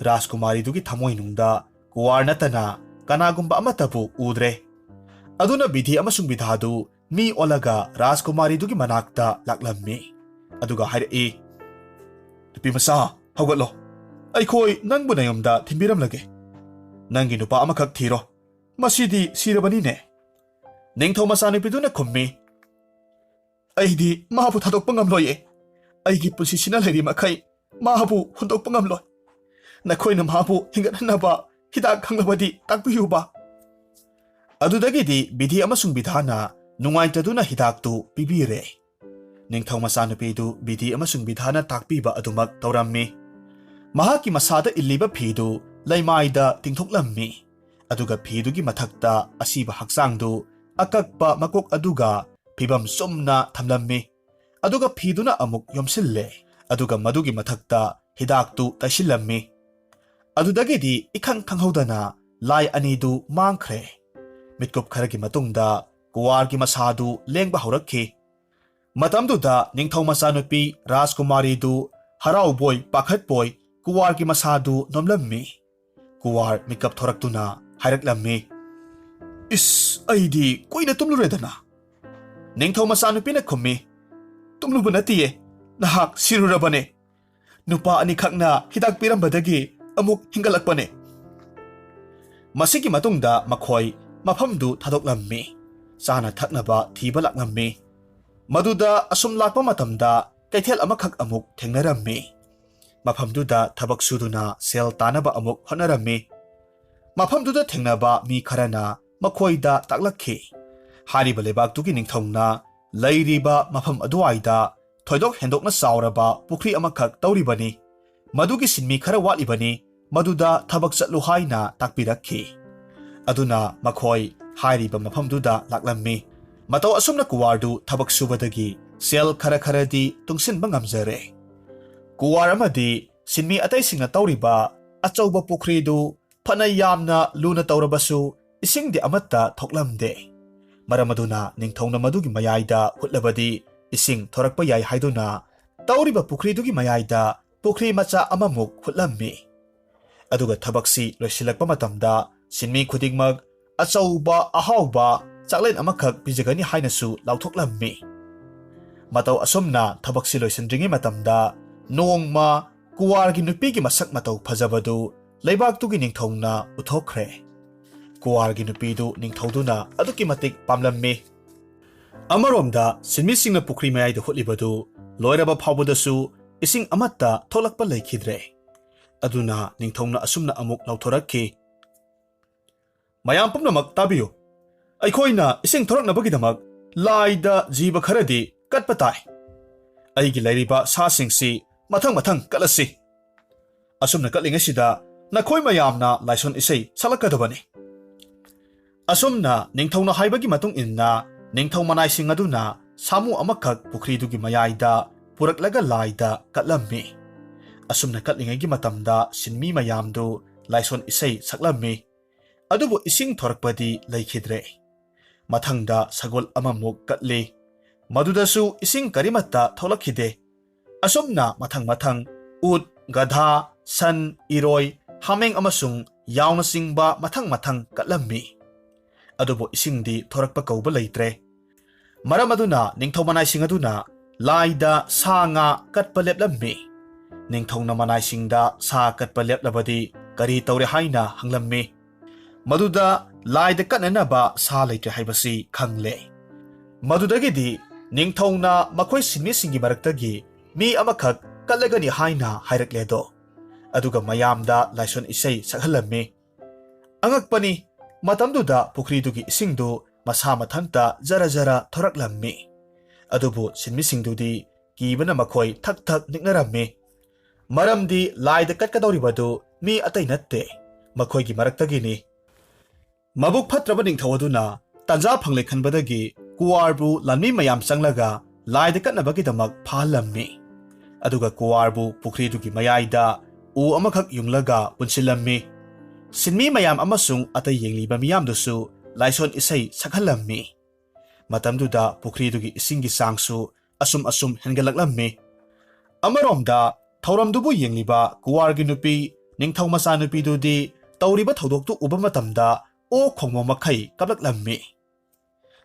ꯔꯥꯖꯀꯨꯃꯥꯔꯤꯗꯨꯒꯤ ꯊꯃꯣꯏꯅꯨꯡꯗ ꯀꯨꯋꯥꯔ ꯅꯠꯇꯅ ꯀꯅꯥꯒꯨꯝꯕ ꯑꯃꯠꯇꯕꯨ ꯎꯗ꯭ꯔꯦ꯫ ꯑꯗꯨꯅ ꯕꯤꯙꯤ ꯑꯃꯁꯨꯡ ꯕꯤꯙꯥꯗꯨ ꯃꯤ ꯑꯣꯜꯂꯒ ꯔꯥꯖꯀꯨꯃꯥꯔꯤꯗꯨꯒꯤ ꯃꯅꯥꯛꯇ ꯂꯥꯛꯂꯝꯃꯤ꯫ ꯑꯗꯨꯒ ꯍꯥꯏꯔꯛꯏ, "ꯅꯨꯄꯤ ꯃꯆꯥ, ꯍꯧꯒꯠꯂꯣ꯫ ꯑꯩꯈꯣꯏ ꯅꯪꯕꯨ ꯅꯌꯨꯝꯗ ꯊꯤꯟꯕꯤꯔꯝꯂꯒꯦ꯫ "ꯅꯪꯒꯤ ꯅꯨꯄꯥ ꯑꯃꯈꯛ ꯊꯤꯔꯣ, ꯃꯁꯤꯗꯤ ꯁꯤꯔꯕꯅꯤꯅꯦ꯫" ꯅꯤꯡꯊꯧ ꯃꯆꯥꯅꯨꯄꯤꯗꯨꯅ ꯈꯨꯝꯃꯤ, "ꯑꯩꯗꯤ ꯃꯍꯥꯛꯄꯨ ꯊꯥꯗꯣꯛꯄ ꯉꯝꯂꯣꯏꯌꯦ꯫ ꯑꯩꯒꯤ ꯄꯨꯟꯁꯤꯁꯤꯅ ꯂꯩꯔꯤ ꯃꯈꯩ ꯃꯍꯥꯛꯄꯨ ꯍꯨꯟꯗꯣꯛꯄ ꯉꯝꯂꯣꯏ꯫ ꯅꯈꯣꯏꯅ ꯃꯍꯥꯛꯄꯨ ꯍꯤꯡꯒꯠꯍꯟꯅꯕ ꯍꯤꯗꯥꯛ ꯈꯪꯂꯕꯗꯤ ꯇꯥꯛꯄꯤꯌꯨꯕ꯫" ꯑꯗꯨꯗꯒꯤꯗꯤ ꯕꯤꯙꯤ ꯑꯃꯁꯨꯡ ꯕꯤꯙꯥꯅ ꯅꯨꯡꯉꯥꯏꯇꯗꯨꯅ ꯍꯤꯗꯥꯛꯇꯨ ꯄꯤꯕꯤꯔꯦ꯫ ꯅꯤꯡꯊꯧ ꯃꯆꯥꯅꯨꯄꯤꯗꯨ ꯕꯤꯙꯤ ꯑꯃꯁꯨꯡ ꯕꯤꯙꯥꯅ ꯇꯥꯛꯄꯤꯕ ꯑꯗꯨꯃꯛ ꯇꯧꯔꯝꯃꯤ꯫ ꯃꯍꯥꯛꯀꯤ ꯃꯁꯥꯗ ꯏꯜꯂꯤꯕ ꯐꯤꯗꯨ ꯂꯩꯃꯥꯏꯗ ꯇꯤꯡꯊꯣꯛꯂꯝꯃꯤ꯫ ꯑꯗꯨꯒ ꯐꯤꯗꯨꯒꯤ ꯃꯊꯛꯇ ꯑꯁꯤꯕ ꯍꯛꯆꯥꯡꯗꯨ ꯑꯀꯛꯄ ꯃꯀꯣꯛ ꯑꯗꯨꯒ ꯐꯤꯕꯝ ꯆꯨꯝꯅ ꯊꯝꯂꯝꯃꯤ꯫ ꯑꯗꯨꯒ ꯐꯤꯗꯨꯅ ꯑꯃꯨꯛ ꯌꯣꯝꯁꯤꯜꯂꯦ꯫ ꯑꯗꯨꯒ ꯃꯗꯨꯒꯤ ꯃꯊꯛꯇ ꯍꯤꯗꯥꯛꯇꯨ ꯇꯩꯁꯤꯜꯂꯝꯃꯤ꯫ ꯑꯗꯨꯗꯒꯤꯗꯤ ꯏꯈꯪ ꯈꯪꯍꯧꯗꯅ ꯂꯥꯏ ꯑꯅꯤꯗꯨ ꯃꯥꯡꯈ꯭ꯔꯦ꯫ ꯃꯤꯠꯀꯨꯞ ꯈꯔꯒꯤ ꯃꯇꯨꯡꯗ ꯀꯨꯋꯥꯔꯒꯤ ꯃꯁꯥꯗꯨ ꯂꯦꯡꯕ ꯍꯧꯔꯛꯈꯤ꯫ ꯃꯇꯝꯗꯨꯗ ꯅꯤꯡꯊꯧ ꯃꯆꯥꯅꯨꯄꯤ ꯔꯥꯖꯀꯨꯃꯥꯔꯤꯗꯨ ꯍꯔꯥꯎꯕꯣꯏ ꯄꯥꯈꯠꯄꯣꯏ ꯀꯨꯋꯥꯔꯒꯤ ꯃꯁꯥꯗꯨ ꯅꯣꯝꯂꯝꯃꯤ꯫ ꯀꯨꯋꯥꯔ ꯃꯤꯀꯞ ꯊꯣꯔꯛꯇꯨꯅ ꯍꯥꯏꯔꯛꯂꯝꯃꯤ, "ꯏꯁ, ꯑꯩꯗꯤ ꯀꯨꯏꯅ ꯇꯨꯝꯂꯨꯔꯦꯗꯅ꯫" ꯅꯤꯡꯊꯧ ꯃꯆꯥꯅꯨꯄꯤꯅ ꯈꯨꯝꯃꯤ, "ꯇꯨꯝꯂꯨꯕ ꯅꯠꯇꯤꯌꯦ, ꯅꯍꯥꯛ ꯁꯤꯔꯨꯔꯕꯅꯦ꯫ ꯅꯨꯄꯥ ꯑꯅꯤꯈꯛꯅ ꯍꯤꯗꯥꯛ ꯄꯤꯔꯝꯕꯗꯒꯤ ꯑꯃꯨꯛ ꯍꯤꯡꯒꯠꯂꯛꯄꯅꯦ꯫" ꯃꯁꯤꯒꯤ ꯃꯇꯨꯡꯗ ꯃꯈꯣꯏ ꯃꯐꯝꯗꯨ ꯊꯥꯗꯣꯛꯂꯝꯃꯤ꯫ ꯆꯥꯅ ꯊꯛꯅꯕ ꯊꯤꯕ ꯂꯥꯛꯂꯝꯃꯤ꯫ ꯃꯗꯨꯗ ꯑꯁꯨꯝ ꯂꯥꯛꯄ ꯃꯇꯝꯗ ꯀꯩꯊꯦꯜ ꯑꯃꯈꯛ ꯑꯃꯨꯛ ꯊꯦꯡꯅꯔꯝꯃꯤ꯫ ꯃꯐꯝꯗꯨꯗ ꯊꯕꯛ ꯁꯨꯗꯨꯅ ꯁꯦꯜ ꯇꯥꯅꯕ ꯑꯃꯨꯛ ꯍꯣꯠꯅꯔꯝꯃꯤ꯫ ꯃꯐꯝꯗꯨꯗ ꯊꯦꯡꯅꯕ ꯃꯤ ꯈꯔꯅ ꯃꯈꯣꯏꯗ ꯇꯥꯛꯂꯛꯈꯤ꯫ ꯍꯥꯏꯔꯤꯕ ꯂꯩꯕꯥꯛꯇꯨꯒꯤ ꯅꯤꯡꯊꯧꯅ ꯂꯩꯔꯤꯕ ꯃꯐꯝ ꯑꯗꯨꯋꯥꯏꯗ ꯊꯣꯏꯗꯣꯛ ꯍꯦꯟꯗꯣꯛꯅ ꯆꯥꯎꯔꯕ ꯄꯨꯈ꯭ꯔꯤ ꯑꯃꯈꯛ ꯇꯧꯔꯤꯕꯅꯤ꯫ ꯃꯗꯨꯒꯤ ꯁꯤꯟꯃꯤ ꯈꯔ ꯋꯥꯠꯂꯤꯕꯅꯤ, ꯃꯗꯨꯗ ꯊꯕꯛ ꯆꯠꯂꯨ ꯍꯥꯏꯅ ꯇꯥꯛꯄꯤꯔꯛꯈꯤ꯫ ꯑꯗꯨꯅ ꯃꯈꯣꯏ ꯍꯥꯏꯔꯤꯕ ꯃꯐꯝꯗꯨꯗ ꯂꯥꯛꯂꯝꯃꯤ꯫ ꯃꯇꯧ ꯑꯁꯨꯝꯅ ꯀꯨꯋꯥꯔꯗꯨ ꯊꯕꯛ ꯁꯨꯕꯗꯒꯤ ꯁꯦꯜ ꯈꯔ ꯈꯔꯗꯤ ꯇꯨꯡꯁꯤꯟꯕ ꯉꯝꯖꯔꯦ꯫ ꯀꯨꯋꯥꯔ ꯑꯃꯗꯤ ꯁꯤꯟꯃꯤ ꯑꯇꯩꯁꯤꯡꯅ ꯇꯧꯔꯤꯕ ꯑꯆꯧꯕ ꯄꯨꯈ꯭ꯔꯤꯗꯨ ꯐꯅ ꯌꯥꯝꯅ ꯂꯨꯅ ꯇꯧꯔꯕꯁꯨ ꯏꯁꯤꯡꯗꯤ ꯑꯃꯠꯇ ꯊꯣꯛꯂꯝꯗꯦ꯫ ꯃꯔꯝ ꯑꯗꯨꯅ ꯅꯤꯡꯊꯧꯅ ꯃꯗꯨꯒꯤ ꯃꯌꯥꯏꯗ ꯍꯨꯠꯂꯕꯗꯤ ꯏꯁꯤꯡ ꯊꯣꯔꯛꯄ ꯌꯥꯏ ꯍꯥꯏꯗꯨꯅ ꯇꯧꯔꯤꯕ ꯄꯨꯈ꯭ꯔꯤꯗꯨꯒꯤ ꯃꯌꯥꯏꯗ ꯄꯨꯈ꯭ꯔꯤ ꯃꯆꯥ ꯑꯃꯃꯨꯛ ꯍꯨꯠꯂꯝꯃꯤ꯫ ꯑꯗꯨꯒ ꯊꯕꯛꯁꯤ ꯂꯣꯏꯁꯤꯜꯂꯛꯄ ꯃꯇꯝꯗ ꯁꯤꯟꯃꯤ ꯈꯨꯗꯤꯡꯃꯛ ꯑꯆꯧꯕ ꯑꯍꯥꯎꯕ ꯆꯥꯛꯂꯦꯟ ꯑꯃꯈꯛ ꯄꯤꯖꯒꯅꯤ ꯍꯥꯏꯅꯁꯨ ꯂꯥꯎꯊꯣꯛꯂꯝꯃꯤ꯫ ꯃꯇꯧ ꯑꯁꯨꯝꯅ ꯊꯕꯛꯁꯤ ꯂꯣꯏꯁꯤꯟꯗ꯭ꯔꯤꯉꯩ ꯃꯇꯝꯗ ꯅꯣꯡꯃ ꯀꯨꯋꯥꯔꯒꯤ ꯅꯨꯄꯤꯒꯤ ꯃꯁꯛ ꯃꯇꯧ ꯐꯖꯕꯗꯨ ꯂꯩꯕꯥꯛꯇꯨꯒꯤ ꯅꯤꯡꯊꯧꯅ ꯎꯠꯊꯣꯛꯈ꯭ꯔꯦ꯫ ꯀꯨꯋꯥꯔꯒꯤ ꯅꯨꯄꯤꯗꯨ ꯅꯤꯡꯊꯧꯗꯨꯅ ꯑꯗꯨꯛꯀꯤ ꯃꯇꯤꯛ ꯄꯥꯝꯂꯝꯃꯤ꯫ ꯑꯃꯔꯣꯝꯗ ꯁꯤꯟꯃꯤꯁꯤꯡꯅ ꯄꯨꯈ꯭ꯔꯤ ꯃꯌꯥꯏꯗ ꯍꯨꯠꯂꯤꯕꯗꯨ ꯂꯣꯏꯔꯕ ꯐꯥꯎꯕꯗꯁꯨ ꯏꯁꯤꯡ ꯑꯃꯠꯇ ꯊꯣꯛꯂꯛꯄ ꯂꯩꯈꯤꯗ꯭ꯔꯦ꯫ ꯑꯗꯨꯅ ꯅꯤꯡꯊꯧꯅ ꯑꯁꯨꯝꯅ ꯑꯃꯨꯛ ꯂꯥꯎꯊꯣꯔꯛꯈꯤ, "ꯃꯌꯥꯝ ꯄꯨꯝꯅꯃꯛ ꯇꯥꯕꯤꯌꯨ꯫ ꯑꯩꯈꯣꯏꯅ ꯏꯁꯤꯡ ꯊꯣꯔꯛꯅꯕꯒꯤꯗꯃꯛ ꯂꯥꯏꯗ ꯖꯤꯕ ꯈꯔꯗꯤ ꯀꯠꯄ ꯇꯥꯏ꯫ ꯑꯩꯒꯤ ꯂꯩꯔꯤꯕ ꯁꯥꯁꯤꯡꯁꯤ ꯃꯊꯪ ꯃꯊꯪ ꯀꯠꯂꯁꯤ꯫ ꯑꯁꯨꯝꯅ ꯀꯠꯂꯤꯉꯩꯁꯤꯗ ꯅꯈꯣꯏ ꯃꯌꯥꯝꯅ ꯂꯥꯏꯁꯣꯟ ꯏꯁꯩ ꯁꯛꯂꯛꯀꯗꯕꯅꯤ꯫" ꯑꯁꯨꯝꯅ ꯅꯤꯡꯊꯧꯅ ꯍꯥꯏꯕꯒꯤ ꯃꯇꯨꯡ ꯏꯟꯅ ꯅꯤꯡꯊꯧ ꯃꯅꯥꯏꯁꯤꯡ ꯑꯗꯨꯅ ꯁꯥꯃꯨ ꯑꯃꯈꯛ ꯄꯨꯈ꯭ꯔꯤꯗꯨꯒꯤ ꯃꯌꯥꯏꯗ ꯄꯨꯔꯛꯂꯒ ꯂꯥꯏꯗ ꯀꯠꯂꯝꯃꯤ꯫ ꯑꯁꯨꯝꯅ ꯀꯠꯂꯤꯉꯩꯒꯤ ꯃꯇꯝꯗ ꯁꯤꯟꯃꯤ ꯃꯌꯥꯝꯗꯨ ꯂꯥꯏꯁꯣꯟ ꯏꯁꯩ ꯁꯛꯂꯝꯃꯤ꯫ ꯑꯗꯨꯕꯨ ꯏꯁꯤꯡ ꯊꯣꯔꯛꯄꯗꯤ ꯂꯩꯈꯤꯗ꯭ꯔꯦ꯫ ꯃꯊꯪꯗ ꯁꯒꯣꯜ ꯑꯃꯃꯨꯛ ꯀꯠꯂꯤ꯫ ꯃꯗꯨꯗꯁꯨ ꯏꯁꯤꯡ ꯀꯔꯤꯃꯠꯇ ꯊꯣꯛꯂꯛꯈꯤꯗꯦ꯫ ꯑꯁꯨꯝꯅ ꯃꯊꯪ ꯃꯊꯪ ꯎꯠ, ꯒꯙꯥ, ꯁꯟ, ꯏꯔꯣꯏ, ꯍꯥꯃꯦꯡ ꯑꯃꯁꯨꯡ ꯌꯥꯎꯅꯆꯤꯡꯕ ꯃꯊꯪ ꯃꯊꯪ ꯀꯠꯂꯝꯃꯤ꯫ ꯑꯗꯨꯕꯨ ꯏꯁꯤꯡꯗꯤ ꯊꯣꯔꯛꯄ ꯀꯧꯕ ꯂꯩꯇ꯭ꯔꯦ꯫ ꯃꯔꯝ ꯑꯗꯨꯅ ꯅꯤꯡꯊꯧ ꯃꯅꯥꯏꯁꯤꯡ ꯑꯗꯨꯅ ꯂꯥꯏꯗ ꯁꯥ ꯉꯥ ꯀꯠꯄ ꯂꯦꯞꯂꯝꯃꯤ꯫ ꯅꯤꯡꯊꯧꯅ ꯃꯅꯥꯏꯁꯤꯡꯗ ꯁꯥ ꯀꯠꯄ ꯂꯦꯞꯂꯕꯗꯤ ꯀꯔꯤ ꯇꯧꯔꯦ ꯍꯥꯏꯅ ꯍꯪꯂꯝꯃꯤ꯫ ꯃꯗꯨꯗ ꯂꯥꯏꯗ ꯀꯠꯅꯅꯕ ꯁꯥ ꯂꯩꯇ꯭ꯔꯦ ꯍꯥꯏꯕꯁꯤ ꯈꯪꯂꯦ꯫ ꯃꯗꯨꯗꯒꯤꯗꯤ ꯅꯤꯡꯊꯧꯅ ꯃꯈꯣꯏ ꯁꯤꯟꯃꯤꯁꯤꯡꯒꯤ ꯃꯔꯛꯇꯒꯤ ꯃꯤ ꯑꯃꯈꯛ ꯀꯠꯂꯒꯅꯤ ꯍꯥꯏꯅ ꯍꯥꯏꯔꯛꯂꯦꯗꯣ꯫ ꯑꯗꯨꯒ ꯃꯌꯥꯝꯗ ꯂꯥꯏꯁꯣꯟ ꯏꯁꯩ ꯁꯛꯍꯜꯂꯝꯃꯤ꯫ ꯑꯉꯛꯄꯅꯤ, ꯃꯇꯝꯗꯨꯗ ꯄꯨꯈ꯭ꯔꯤꯗꯨꯒꯤ ꯏꯁꯤꯡꯗꯨ ꯃꯁꯥ ꯃꯊꯟꯇ ꯖꯔ ꯖꯔ ꯊꯣꯔꯛꯂꯝꯃꯤ꯫ ꯑꯗꯨꯕꯨ ꯁꯤꯟꯃꯤꯁꯤꯡꯗꯨꯗꯤ ꯀꯤꯕꯅ ꯃꯈꯣꯏ ꯊꯛ ꯊꯛ ꯅꯤꯛꯅꯔꯝꯃꯤ꯫ ꯃꯔꯝꯗꯤ ꯂꯥꯏꯗ ꯀꯠꯀꯗꯧꯔꯤꯕꯗꯨ ꯃꯤ ꯑꯇꯩ ꯅꯠꯇꯦ, ꯃꯈꯣꯏꯒꯤ ꯃꯔꯛꯇꯒꯤꯅꯤ꯫ ꯃꯕꯨꯛ ꯐꯠꯇ꯭ꯔꯕ ꯅꯤꯡꯊꯧ ꯑꯗꯨꯅ ꯇꯥꯟꯖꯥ ꯐꯪꯂꯦ ꯈꯟꯕꯗꯒꯤ ꯀꯨꯋꯥꯔꯕꯨ ꯂꯥꯟꯃꯤ ꯃꯌꯥꯝ ꯆꯪꯂꯒ ꯂꯥꯏꯗ ꯀꯠꯅꯕꯒꯤꯗꯃꯛ ꯐꯥꯍꯜꯂꯝꯃꯤ꯫ ꯑꯗꯨꯒ ꯀꯨꯋꯥꯔꯕꯨ ꯄꯨꯈ꯭ꯔꯤꯗꯨꯒꯤ ꯃꯌꯥꯏꯗ ꯎ ꯑꯃꯈꯛ ꯌꯨꯡꯂꯒ ꯄꯨꯟꯁꯤꯜꯂꯝꯃꯤ꯫ ꯁꯤꯟꯃꯤ ꯃꯌꯥꯝ ꯑꯃꯁꯨꯡ ꯑꯇꯩ ꯌꯦꯡꯂꯤꯕ ꯃꯤꯌꯥꯝꯗꯨꯁꯨ ꯂꯥꯏꯁꯣꯟ ꯏꯁꯩ ꯁꯛꯍꯜꯂꯝꯃꯤ꯫ ꯃꯇꯝꯗꯨꯗ ꯄꯨꯈ꯭ꯔꯤꯗꯨꯒꯤ ꯏꯁꯤꯡꯒꯤ ꯆꯥꯡꯁꯨ ꯑꯁꯨꯝ ꯑꯁꯨꯝ ꯍꯦꯟꯒꯠꯂꯛꯂꯝꯃꯤ꯫ ꯑꯃꯔꯣꯝꯗ ꯊꯧꯔꯝꯗꯨꯕꯨ ꯌꯦꯡꯂꯤꯕ ꯀꯨꯋꯥꯔꯒꯤ ꯅꯨꯄꯤ, ꯅꯤꯡꯊꯧ ꯃꯆꯥꯅꯨꯄꯤꯗꯨꯗꯤ ꯇꯧꯔꯤꯕ ꯊꯧꯗꯣꯛꯇꯨ ꯎꯕ ꯃꯇꯝꯗ ꯑꯣꯛ ꯈꯣꯡꯕ ꯃꯈꯩ ꯀꯞꯂꯛꯂꯝꯃꯤ꯫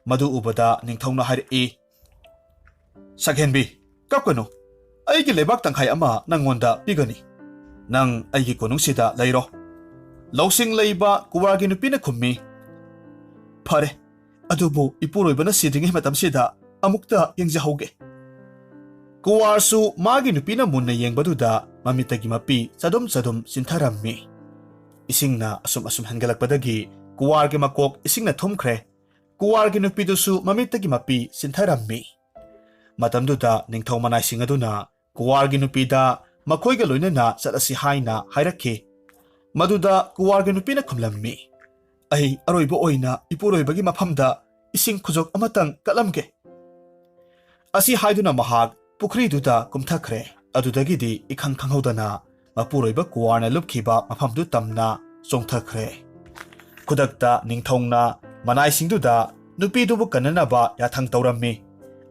ꯃꯗꯨ ꯎꯕꯗ ꯅꯤꯡꯊꯧꯅ ꯍꯥꯏꯔꯛꯏ, "ꯁꯛꯍꯦꯟꯕꯤ, ꯀꯞꯀꯅꯨ꯫ ꯑꯩꯒꯤ ꯂꯩꯕꯥꯛ ꯇꯪꯈꯥꯏ ꯑꯃ ꯅꯪꯉꯣꯟꯗ ꯄꯤꯒꯅꯤ꯫ "ꯅꯪ ꯑꯩꯒꯤ ꯀꯣꯅꯨꯡꯁꯤꯗ ꯂꯩꯔꯣ꯫" ꯂꯧꯁꯤꯡ ꯂꯩꯕ ꯀꯨꯋꯥꯔꯒꯤ ꯅꯨꯄꯤꯅ ꯈꯨꯝꯃꯤ, "ꯐꯔꯦ, ꯑꯗꯨꯕꯨ ꯏꯄꯨꯔꯣꯏꯕꯅ ꯁꯤꯗ꯭ꯔꯤꯉꯩ ꯃꯇꯝꯁꯤꯗ ꯑꯃꯨꯛꯇ ꯌꯦꯡꯖꯍꯧꯒꯦ꯫" ꯀꯨꯋꯥꯔꯁꯨ ꯃꯥꯒꯤ ꯅꯨꯄꯤꯅ ꯃꯨꯟꯅ ꯌꯦꯡꯕꯗꯨꯗ ꯃꯃꯤꯠꯇꯒꯤ ꯃꯄꯤ ꯆꯗꯨꯝ ꯆꯗꯨꯝ ꯆꯤꯟꯊꯔꯝꯃꯤ꯫ ꯏꯁꯤꯡꯅ ꯑꯁꯨꯝ ꯑꯁꯨꯝ ꯍꯦꯟꯒꯠꯂꯛꯄꯗꯒꯤ ꯀꯨꯋꯥꯔꯒꯤ ꯃꯀꯣꯛ ꯏꯁꯤꯡꯅ ꯊꯨꯝꯈ꯭ꯔꯦ꯫ ꯀꯨꯋꯥꯔꯒꯤ ꯅꯨꯄꯤꯗꯨꯁꯨ ꯃꯃꯤꯠꯇꯒꯤ ꯃꯄꯤ ꯆꯤꯟꯊꯔꯝꯃꯤ꯫ ꯃꯇꯝꯗꯨꯗ ꯅꯤꯡꯊꯧ ꯃꯅꯥꯏꯁꯤꯡ ꯑꯗꯨꯅ ꯀꯨꯋꯥꯔꯒꯤ ꯅꯨꯄꯤꯗ ꯃꯈꯣꯏꯒ ꯂꯣꯏꯅꯅ ꯆꯠꯂꯁꯤ ꯍꯥꯏꯅ ꯍꯥꯏꯔꯛꯈꯤ꯫ ꯃꯗꯨꯗ ꯀꯨꯋꯥꯔꯒꯤ ꯅꯨꯄꯤꯅ ꯈꯨꯝꯂꯝꯃꯤ, "ꯑꯩ ꯑꯔꯣꯏꯕ ꯑꯣꯏꯅ ꯏꯄꯨꯔꯣꯏꯕꯒꯤ ꯃꯐꯝꯗ ꯏꯁꯤꯡ ꯈꯨꯖꯣꯛ ꯑꯃꯇꯪ ꯀꯠꯂꯝꯒꯦ꯫" ꯑꯁꯤ ꯍꯥꯏꯗꯨꯅ ꯃꯍꯥꯛ ꯄꯨꯈ꯭ꯔꯤꯗꯨꯗ ꯀꯨꯝꯊꯈ꯭ꯔꯦ꯫ ꯑꯗꯨꯗꯒꯤꯗꯤ ꯏꯈꯪ ꯈꯪꯍꯧꯗꯅ ꯃꯄꯨꯔꯣꯏꯕ ꯀꯨꯋꯥꯔꯅ ꯂꯨꯞꯈꯤꯕ ꯃꯐꯝꯗꯨ ꯇꯝꯅ ꯆꯣꯡꯊꯈ꯭ꯔꯦ꯫ ꯈꯨꯗꯛꯇ ꯅꯤꯡꯊꯧꯅ ꯃꯅꯥꯏꯁꯤꯡꯗꯨꯗ ꯅꯨꯄꯤꯗꯨꯕꯨ ꯀꯟꯅꯅꯕ ꯌꯥꯊꯪ ꯇꯧꯔꯝꯃꯤ꯫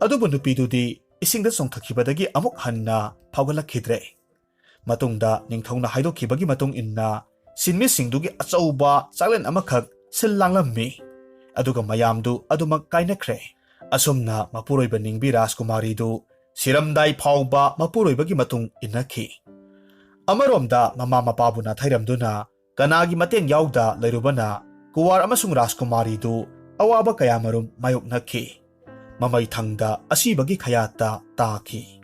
ꯑꯗꯨꯕꯨ ꯅꯨꯄꯤꯗꯨꯗꯤ ꯏꯁꯤꯡꯗ ꯆꯣꯡꯊꯈꯤꯕꯗꯒꯤ ꯑꯃꯨꯛ ꯍꯟꯅ ꯐꯥꯎꯒꯠꯂꯛꯈꯤꯗ꯭ꯔꯦ꯫ ꯃꯇꯨꯡꯗ ꯅꯤꯡꯊꯧꯅ ꯍꯥꯏꯗꯣꯛꯈꯤꯕꯒꯤ ꯃꯇꯨꯡ ꯏꯟꯅ ꯁꯤꯟꯃꯤꯁꯤꯡꯗꯨꯒꯤ ꯑꯆꯧꯕ ꯆꯥꯛꯂꯦꯟ ꯑꯃꯈꯛ ꯁꯤꯜ ꯂꯥꯡꯂꯝꯃꯤ꯫ ꯑꯗꯨꯒ ꯃꯌꯥꯝꯗꯨ ꯑꯗꯨꯃꯛ ꯀꯥꯏꯅꯈ꯭ꯔꯦ꯫ ꯑꯁꯨꯝꯅ ꯃꯄꯨꯔꯣꯏꯕ ꯅꯤꯡꯕꯤ ꯔꯥꯖꯀꯨꯃꯥꯔꯤꯗꯨ ꯁꯤꯔꯝꯗꯥꯏ ꯐꯥꯎꯕ ꯃꯄꯨꯔꯣꯏꯕꯒꯤ ꯃꯇꯨꯡ ꯏꯟꯅꯈꯤ꯫ ꯑꯃꯔꯣꯝꯗ ꯃꯃꯥ ꯃꯄꯥꯕꯨ ꯅꯥꯊꯩꯔꯝꯗꯨꯅ ꯀꯅꯥꯒꯤ ꯃꯇꯦꯡ ꯌꯥꯎꯗ ꯂꯩꯔꯨꯕꯅ ꯀꯨꯋꯥꯔ ꯑꯃꯁꯨꯡ ꯔꯥꯖꯀꯨꯃꯥꯔꯤꯗꯨ ꯑꯋꯥꯕ ꯀꯌꯥꯃꯔꯨꯝ ꯃꯥꯌꯣꯛꯅꯈꯤ꯫ ꯃꯃꯩ ꯊꯪꯗ ꯑꯁꯤꯕꯒꯤ ꯈꯌꯥꯠꯇ ꯇꯥꯈꯤ꯫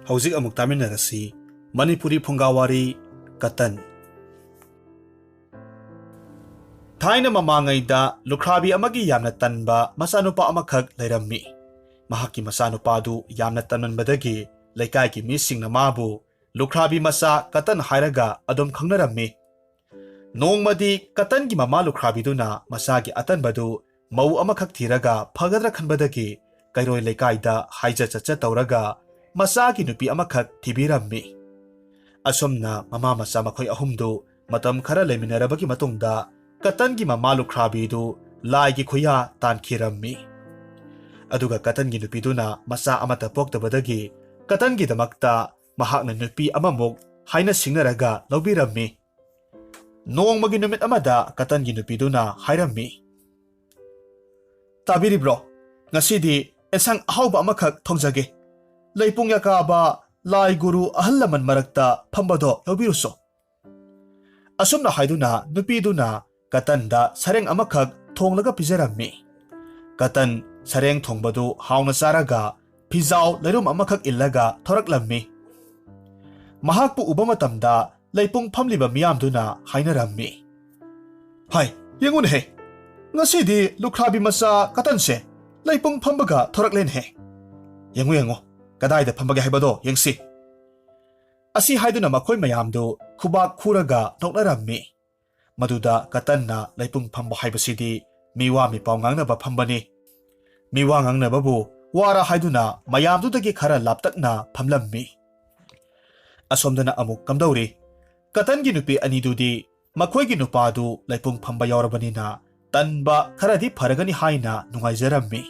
ꯍꯧꯖꯤꯛ ꯑꯃꯨꯛ ꯇꯥꯃꯤꯟꯅꯔꯁꯤ ꯃꯅꯤꯄꯨꯔꯤ ꯐꯨꯡꯒꯥꯋꯥꯔꯤ ꯀꯇꯟ꯫ ꯊꯥꯏꯅ ꯃꯃꯥꯡꯉꯩꯗ ꯂꯨꯈ꯭ꯔꯥꯕꯤ ꯑꯃꯒꯤ ꯌꯥꯝꯅ ꯇꯟꯕ ꯃꯆꯥꯅꯨꯄꯥ ꯑꯃꯈꯛ ꯂꯩꯔꯝꯃꯤ꯫ ꯃꯍꯥꯛꯀꯤ ꯃꯆꯥꯅꯨꯄꯥꯗꯨ ꯌꯥꯝꯅ ꯇꯟꯃꯟꯕꯗꯒꯤ ꯂꯩꯀꯥꯏꯒꯤ ꯃꯤꯁꯤꯡꯅ ꯃꯥꯕꯨ ꯂꯨꯈ꯭ꯔꯥꯕꯤ ꯃꯆꯥ ꯀꯇꯟ ꯍꯥꯏꯔꯒ ꯑꯗꯨꯝ ꯈꯪꯅꯔꯝꯃꯤ꯫ ꯅꯣꯡꯃꯗꯤ ꯀꯇꯟꯒꯤ ꯃꯃꯥ ꯂꯨꯈ꯭ꯔꯥꯕꯤꯗꯨꯅ ꯃꯆꯥꯒꯤ ꯑꯇꯟꯕꯗꯨ ꯃꯧ ꯑꯃꯈꯛ ꯊꯤꯔꯒ ꯐꯒꯗ꯭ꯔꯥ ꯈꯟꯕꯗꯒꯤ ꯀꯩꯔꯣꯏ ꯂꯩꯀꯥꯏꯗ ꯍꯥꯏꯖ ꯆꯠꯆ ꯇꯧꯔꯒ ꯃꯆꯥꯒꯤ ꯅꯨꯄꯤ ꯑꯃꯈꯛ ꯊꯤꯕꯤꯔꯝꯃꯤ꯫ ꯑꯁꯨꯝꯅ ꯃꯃꯥ ꯃꯆꯥ ꯃꯈꯣꯏ ꯑꯍꯨꯝꯗꯨ ꯃꯇꯝ ꯈꯔ ꯂꯩꯃꯤꯟꯅꯔꯕꯒꯤ ꯃꯇꯨꯡꯗ ꯀꯇꯟꯒꯤ ꯃꯃꯥ ꯂꯨꯈ꯭ꯔꯥꯕꯤꯗꯨ ꯂꯥꯏꯒꯤ ꯈꯨꯌꯥ ꯇꯥꯟꯈꯤꯔꯝꯃꯤ꯫ ꯑꯗꯨꯒ ꯀꯇꯟꯒꯤ ꯅꯨꯄꯤꯗꯨꯅ ꯃꯆꯥ ꯑꯃꯠꯇ ꯄꯣꯛꯇꯕꯗꯒꯤ ꯀꯇꯟꯒꯤꯗꯃꯛꯇ ꯃꯍꯥꯛꯅ ꯅꯨꯄꯤ ꯑꯃꯃꯨꯛ ꯍꯥꯏꯅ ꯁꯤꯡꯅꯔꯒ ꯂꯧꯕꯤꯔꯝꯃꯤ꯫ ꯅꯣꯡꯃꯒꯤ ꯅꯨꯃꯤꯠ ꯑꯃꯗ ꯀꯇꯟꯒꯤ ꯅꯨꯄꯤꯗꯨꯅ ꯍꯥꯏꯔꯝꯃꯤ, "ꯇꯥꯕꯤꯔꯤꯕ꯭ꯔꯣ? ꯉꯁꯤꯗꯤ ꯑꯦꯟꯁꯥꯡ ꯑꯍꯥꯎꯕ ꯑꯃꯈꯛ ꯊꯣꯡꯖꯒꯦ꯫ ꯂꯩꯄꯨꯡ ꯌꯥꯀꯥꯕ ꯂꯥꯏ ꯒꯨꯔꯨ ꯑꯍꯜ ꯂꯃꯟ ꯃꯔꯛꯇ ꯐꯝꯕꯗꯣ ꯌꯥꯎꯕꯤꯔꯨꯁꯣ꯫ ꯑꯁꯨꯝꯅ ꯍꯥꯏꯗꯨꯅ ꯅꯨꯄꯤꯗꯨꯅ ꯀꯇꯟꯗ ꯁꯔꯦꯡ ꯑꯃꯈꯛ ꯊꯣꯡꯂꯒ ꯄꯤꯖꯔꯝꯃꯤ꯫ ꯀꯇꯟ ꯁꯔꯦꯡ ꯊꯣꯡꯕꯗꯨ ꯍꯥꯎꯅ ꯆꯥꯔꯒ ꯐꯤꯖꯥꯎ ꯂꯩꯔꯨꯝ ꯑꯃꯈꯛ ꯏꯜꯂꯒ ꯊꯣꯔꯛꯂꯝꯃꯤ꯫ ꯃꯍꯥꯛꯄꯨ ꯎꯕ ꯃꯇꯝꯗ ꯂꯩꯄꯨꯡ ꯐꯝꯂꯤꯕ ꯃꯤꯌꯥꯝꯗꯨꯅ ꯍꯥꯏꯅꯔꯝꯃꯤ, "ꯍꯥꯏ, ꯌꯦꯡꯉꯨꯅꯦꯍꯦ, ꯉꯁꯤꯗꯤ ꯂꯨꯈ꯭ꯔꯥꯕꯤ ꯃꯆꯥ ꯀꯇꯟꯁꯦ ꯂꯩꯄꯨꯡ ꯐꯝꯕꯒ ꯊꯣꯔꯛꯂꯦꯅꯦꯍꯦ꯫ ꯌꯦꯡꯉꯨ, ꯌꯦꯡꯉꯨ, ꯀꯗꯥꯏꯗ ꯐꯝꯕꯒꯦ ꯍꯥꯏꯕꯗꯣ ꯌꯦꯡꯁꯤ"꯫ ꯑꯁꯤ ꯍꯥꯏꯗꯨꯅ ꯃꯈꯣꯏ ꯃꯌꯥꯝꯗꯨ ꯈꯨꯕꯥꯛ ꯈꯨꯔꯒ ꯅꯣꯛꯅꯔꯝꯃꯤ꯫ ꯃꯗꯨꯗ ꯀꯇꯟꯅ ꯂꯩꯄꯨꯡ ꯐꯝꯕ ꯍꯥꯏꯕꯁꯤꯗꯤ ꯃꯤꯋꯥ ꯃꯤꯄꯥꯎ ꯉꯥꯡꯅꯕ ꯐꯝꯕꯅꯤ꯫ ꯃꯤꯋꯥ ꯉꯥꯡꯅꯕꯕꯨ ꯋꯥꯔ ꯍꯥꯏꯗꯨꯅ ꯃꯌꯥꯝꯗꯨꯗꯒꯤ ꯈꯔ ꯂꯥꯞꯇꯛꯅ ꯐꯝꯂꯝꯃꯤ꯫ ꯑꯁꯣꯝꯗꯅ ꯑꯃꯨꯛ ꯀꯝꯗꯧꯔꯤ? ꯀꯇꯟꯒꯤ ꯅꯨꯄꯤ ꯑꯅꯤꯗꯨꯗꯤ ꯃꯈꯣꯏꯒꯤ ꯅꯨꯄꯥꯗꯨ ꯂꯩꯄꯨꯡ ꯐꯝꯕ ꯌꯥꯎꯔꯕꯅꯤꯅ ꯇꯟꯕ ꯈꯔꯗꯤ ꯐꯔꯒꯅꯤ ꯍꯥꯏꯅ ꯅꯨꯡꯉꯥꯏꯖꯔꯝꯃꯤ꯫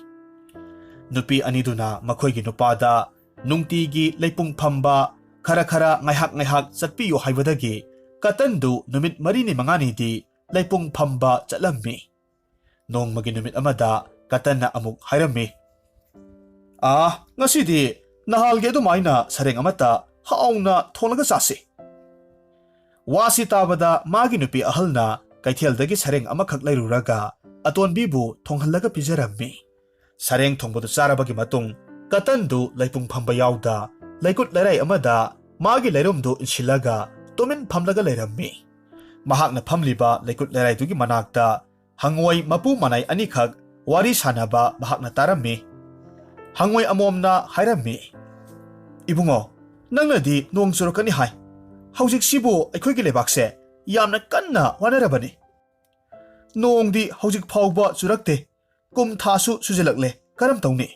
ꯅꯨꯄꯤ ꯑꯅꯤꯗꯨꯅ ꯃꯈꯣꯏꯒꯤ ꯅꯨꯄꯥꯗ ꯅꯨꯡꯇꯤꯒꯤ ꯂꯩꯄꯨꯡ ꯐꯝꯕ, ꯈꯔ ꯈꯔ ꯉꯥꯏꯍꯥꯛ ꯉꯥꯏꯍꯥꯛ ꯆꯠꯄꯤꯌꯨ ꯍꯥꯏꯕꯗꯒꯤ ꯀꯇꯟꯗꯨ ꯅꯨꯃꯤꯠ ꯃꯔꯤꯅꯤ ꯃꯉꯥꯅꯤꯗꯤ ꯂꯩꯄꯨꯡ ꯐꯝꯕ ꯆꯠꯂꯝꯃꯤ꯫ ꯅꯣꯡꯃꯒꯤ ꯅꯨꯃꯤꯠ ꯑꯃꯗ ꯀꯇꯟꯅ ꯑꯃꯨꯛ ꯍꯥꯏꯔꯝꯃꯤ, "ꯑꯥ, ꯉꯁꯤꯗꯤ ꯅꯍꯥꯜꯒꯤ ꯑꯗꯨꯃꯥꯏꯅ ꯁꯔꯦꯡ ꯑꯃꯠꯇ ꯍꯥꯎꯅ ꯊꯣꯡꯂꯒ ꯆꯥꯁꯤ"꯫ ꯋꯥꯁꯤ ꯇꯥꯕꯗ ꯃꯥꯒꯤ ꯅꯨꯄꯤ ꯑꯍꯜꯅ ꯀꯩꯊꯦꯜꯗꯒꯤ ꯁꯔꯦꯡ ꯑꯃꯈꯛ ꯂꯩꯔꯨꯔꯒ ꯑꯇꯣꯟꯕꯤꯕꯨ ꯊꯣꯡꯍꯜꯂꯒ ꯄꯤꯖꯔꯝꯃꯤ꯫ ꯁꯔꯦꯡ ꯊꯣꯡꯕꯗꯨ ꯆꯥꯔꯕꯒꯤ ꯃꯇꯨꯡ ꯀꯇꯟꯗꯨ ꯂꯩꯄꯨꯡ ꯐꯝꯕ ꯌꯥꯎꯗ ꯂꯩꯀꯨꯠ ꯂꯩꯔꯥꯏ ꯑꯃꯗ ꯃꯥꯒꯤ ꯂꯩꯔꯨꯝꯗꯨ ꯏꯟꯁꯤꯜꯂꯒ ꯇꯨꯃꯤꯟ ꯐꯝꯂꯒ ꯂꯩꯔꯝꯃꯤ꯫ ꯃꯍꯥꯛꯅ ꯐꯝꯂꯤꯕ ꯂꯩꯀꯨꯠ ꯂꯩꯔꯥꯏꯗꯨꯒꯤ ꯃꯅꯥꯛꯇ ꯍꯪꯉꯣꯏ ꯃꯄꯨ ꯃꯅꯥꯏ ꯑꯅꯤꯈꯛ ꯋꯥꯔꯤ ꯁꯥꯟꯅꯕ ꯃꯍꯥꯛꯅ ꯇꯥꯔꯝꯃꯤ꯫ ꯍꯪꯉꯣꯏ ꯑꯃꯣꯝꯅ ꯍꯥꯏꯔꯝꯃꯤ, "ꯏꯕꯨꯡꯉꯣ, ꯅꯪꯅꯗꯤ ꯅꯣꯡ ꯆꯨꯔꯛꯀꯅꯤ ꯍꯥꯏ꯫ ꯍꯧꯖꯤꯛꯁꯤꯕꯨ ꯑꯩꯈꯣꯏꯒꯤ ꯂꯩꯕꯥꯛꯁꯦ ꯌꯥꯝꯅ ꯀꯟꯅ ꯋꯥꯅꯔꯕꯅꯤ꯫ ꯅꯣꯡꯗꯤ ꯍꯧꯖꯤꯛ ꯐꯥꯎꯕ ꯆꯨꯔꯛꯇꯦ꯫ ꯀꯨꯝ ꯊꯥꯁꯨ ꯁꯨꯖꯤꯜꯂꯛꯂꯦ꯫ ꯀꯔꯝ ꯇꯧꯅꯤ?"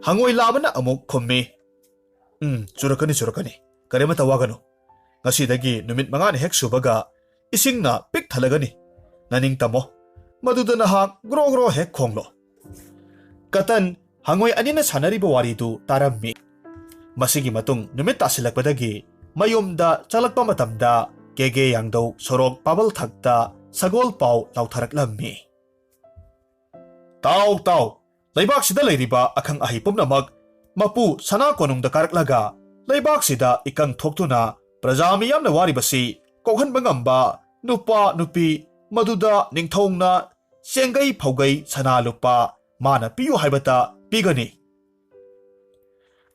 ꯍꯪꯉꯣꯏ ꯂꯥꯕꯅ ꯑꯃꯨꯛ ꯈꯨꯝꯃꯤ, "ꯎꯝ, ꯆꯨꯔꯛꯀꯅꯤ, ꯆꯨꯔꯛꯀꯅꯤ꯫ ꯀꯔꯤꯃꯠꯇ ꯋꯥꯒꯅꯨ꯫ ꯉꯁꯤꯗꯒꯤ ꯅꯨꯃꯤꯠ ꯃꯉꯥꯅꯤ ꯍꯦꯛ ꯁꯨꯕꯒ ꯏꯁꯤꯡꯅ ꯄꯤꯛ ꯊꯜꯂꯒꯅꯤ꯫ ꯅꯅꯤꯡ ꯇꯝꯃꯣ꯫ ꯃꯗꯨꯗ ꯅꯍꯥꯛ ꯒ꯭ꯔꯣ ꯒ꯭ꯔꯣ ꯍꯦꯛ ꯈꯣꯡꯂꯣ"꯫ ꯀꯇꯟ ꯍꯪꯉꯣꯏ ꯑꯅꯤꯅ ꯁꯥꯟꯅꯔꯤꯕ ꯋꯥꯔꯤꯗꯨ ꯇꯥꯔꯝꯃꯤ꯫ ꯃꯁꯤꯒꯤ ꯃꯇꯨꯡ ꯅꯨꯃꯤꯠ ꯇꯥꯁꯤꯜꯂꯛꯄꯗꯒꯤ ꯃꯌꯨꯝꯗ ꯆꯠꯂꯛꯄ ꯃꯇꯝꯗ ꯀꯦꯒꯦ ꯌꯥꯡꯗꯧ ꯁꯣꯔꯣꯛ ꯄꯥꯕꯜ ꯊꯛꯇ ꯁꯒꯣꯜ ꯄꯥꯎ ꯂꯥꯎꯊꯔꯛꯂꯝꯃꯤ꯫ "ꯇꯥꯎ, ꯇꯥꯎ, ꯂꯩꯕꯥꯛꯁꯤꯗ ꯂꯩꯔꯤꯕ ꯑꯈꯪ ꯑꯍꯩ ꯄꯨꯝꯅꯃꯛ ꯃꯄꯨ ꯁꯅꯥ ꯀꯣꯅꯨꯡꯗ ꯀꯥꯔꯛꯂꯒ ꯂꯩꯕꯥꯛꯁꯤꯗ ꯏꯀꯪ ꯊꯣꯛꯇꯨꯅ ꯄ꯭ꯔꯖꯥ ꯃꯤꯌꯥꯝꯅ ꯋꯥꯔꯤꯕꯁꯤ ꯀꯣꯛꯍꯟꯕ ꯉꯝꯕ ꯅꯨꯄꯥ ꯅꯨꯄꯤ, ꯃꯗꯨꯗ ꯅꯤꯡꯊꯧꯅ ꯆꯦꯡꯒꯩ ꯐꯧꯒꯩ ꯁꯅꯥ ꯂꯨꯄꯥ ꯃꯥꯅ ꯄꯤꯌꯨ ꯍꯥꯏꯕꯇ ꯄꯤꯒꯅꯤ꯫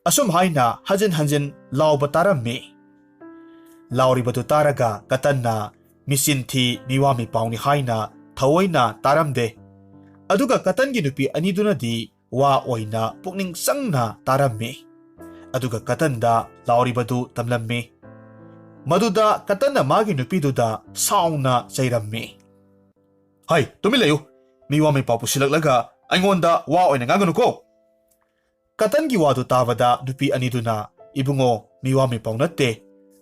ꯑꯁꯨꯝ ꯍꯥꯏꯅ ꯍꯟꯖꯤꯟ ꯍꯟꯖꯤꯟ ꯂꯥꯎꯕ ꯇꯥꯔꯝꯃꯤ꯫ ꯂꯥꯎꯔꯤꯕꯗꯨ ꯇꯥꯔꯒ ꯀꯇꯟꯅ ꯃꯤꯆꯤꯟ ꯊꯤ, ꯃꯤꯋꯥ ꯃꯤꯄꯥꯎꯅꯤ ꯍꯥꯏꯅ ꯊꯑꯣꯏꯅ ꯇꯥꯔꯝꯗꯦ꯫ ꯑꯗꯨꯒ ꯀꯇꯟꯒꯤ ꯅꯨꯄꯤ ꯑꯅꯤꯗꯨꯅꯗꯤ ꯋꯥ ꯑꯣꯏꯅ ꯄꯨꯛꯅꯤꯡ ꯆꯪꯅ ꯇꯥꯔꯝꯃꯤ꯫ ꯑꯗꯨꯒ ꯀꯇꯟꯗ ꯂꯥꯎꯔꯤꯕꯗꯨ ꯇꯝꯂꯝꯃꯤ꯫ ꯃꯗꯨꯗ ꯀꯇꯟꯅ ꯃꯥꯒꯤ ꯅꯨꯄꯤꯗꯨꯗ ꯁꯥꯎꯅ ꯆꯩꯔꯝꯃꯤ꯫ "ꯍꯩ, ꯇꯨꯃꯤꯟ ꯂꯩꯌꯨ! ꯃꯤꯋꯥ ꯃꯤꯄꯥꯎ ꯄꯨꯁꯤꯜꯂꯛꯂꯒ ꯑꯩꯉꯣꯟꯗ ꯋꯥ ꯑꯣꯏꯅ ꯉꯥꯡꯒꯅꯨꯀꯣ!" ꯀꯇꯟꯒꯤ ꯋꯥꯗꯨ ꯇꯥꯕꯗ ꯅꯨꯄꯤ ꯑꯅꯤꯗꯨꯅ, "ꯏꯕꯨꯡꯉꯣ, ꯃꯤꯋꯥ ꯃꯤꯄꯥꯎ ꯅꯠꯇꯦ,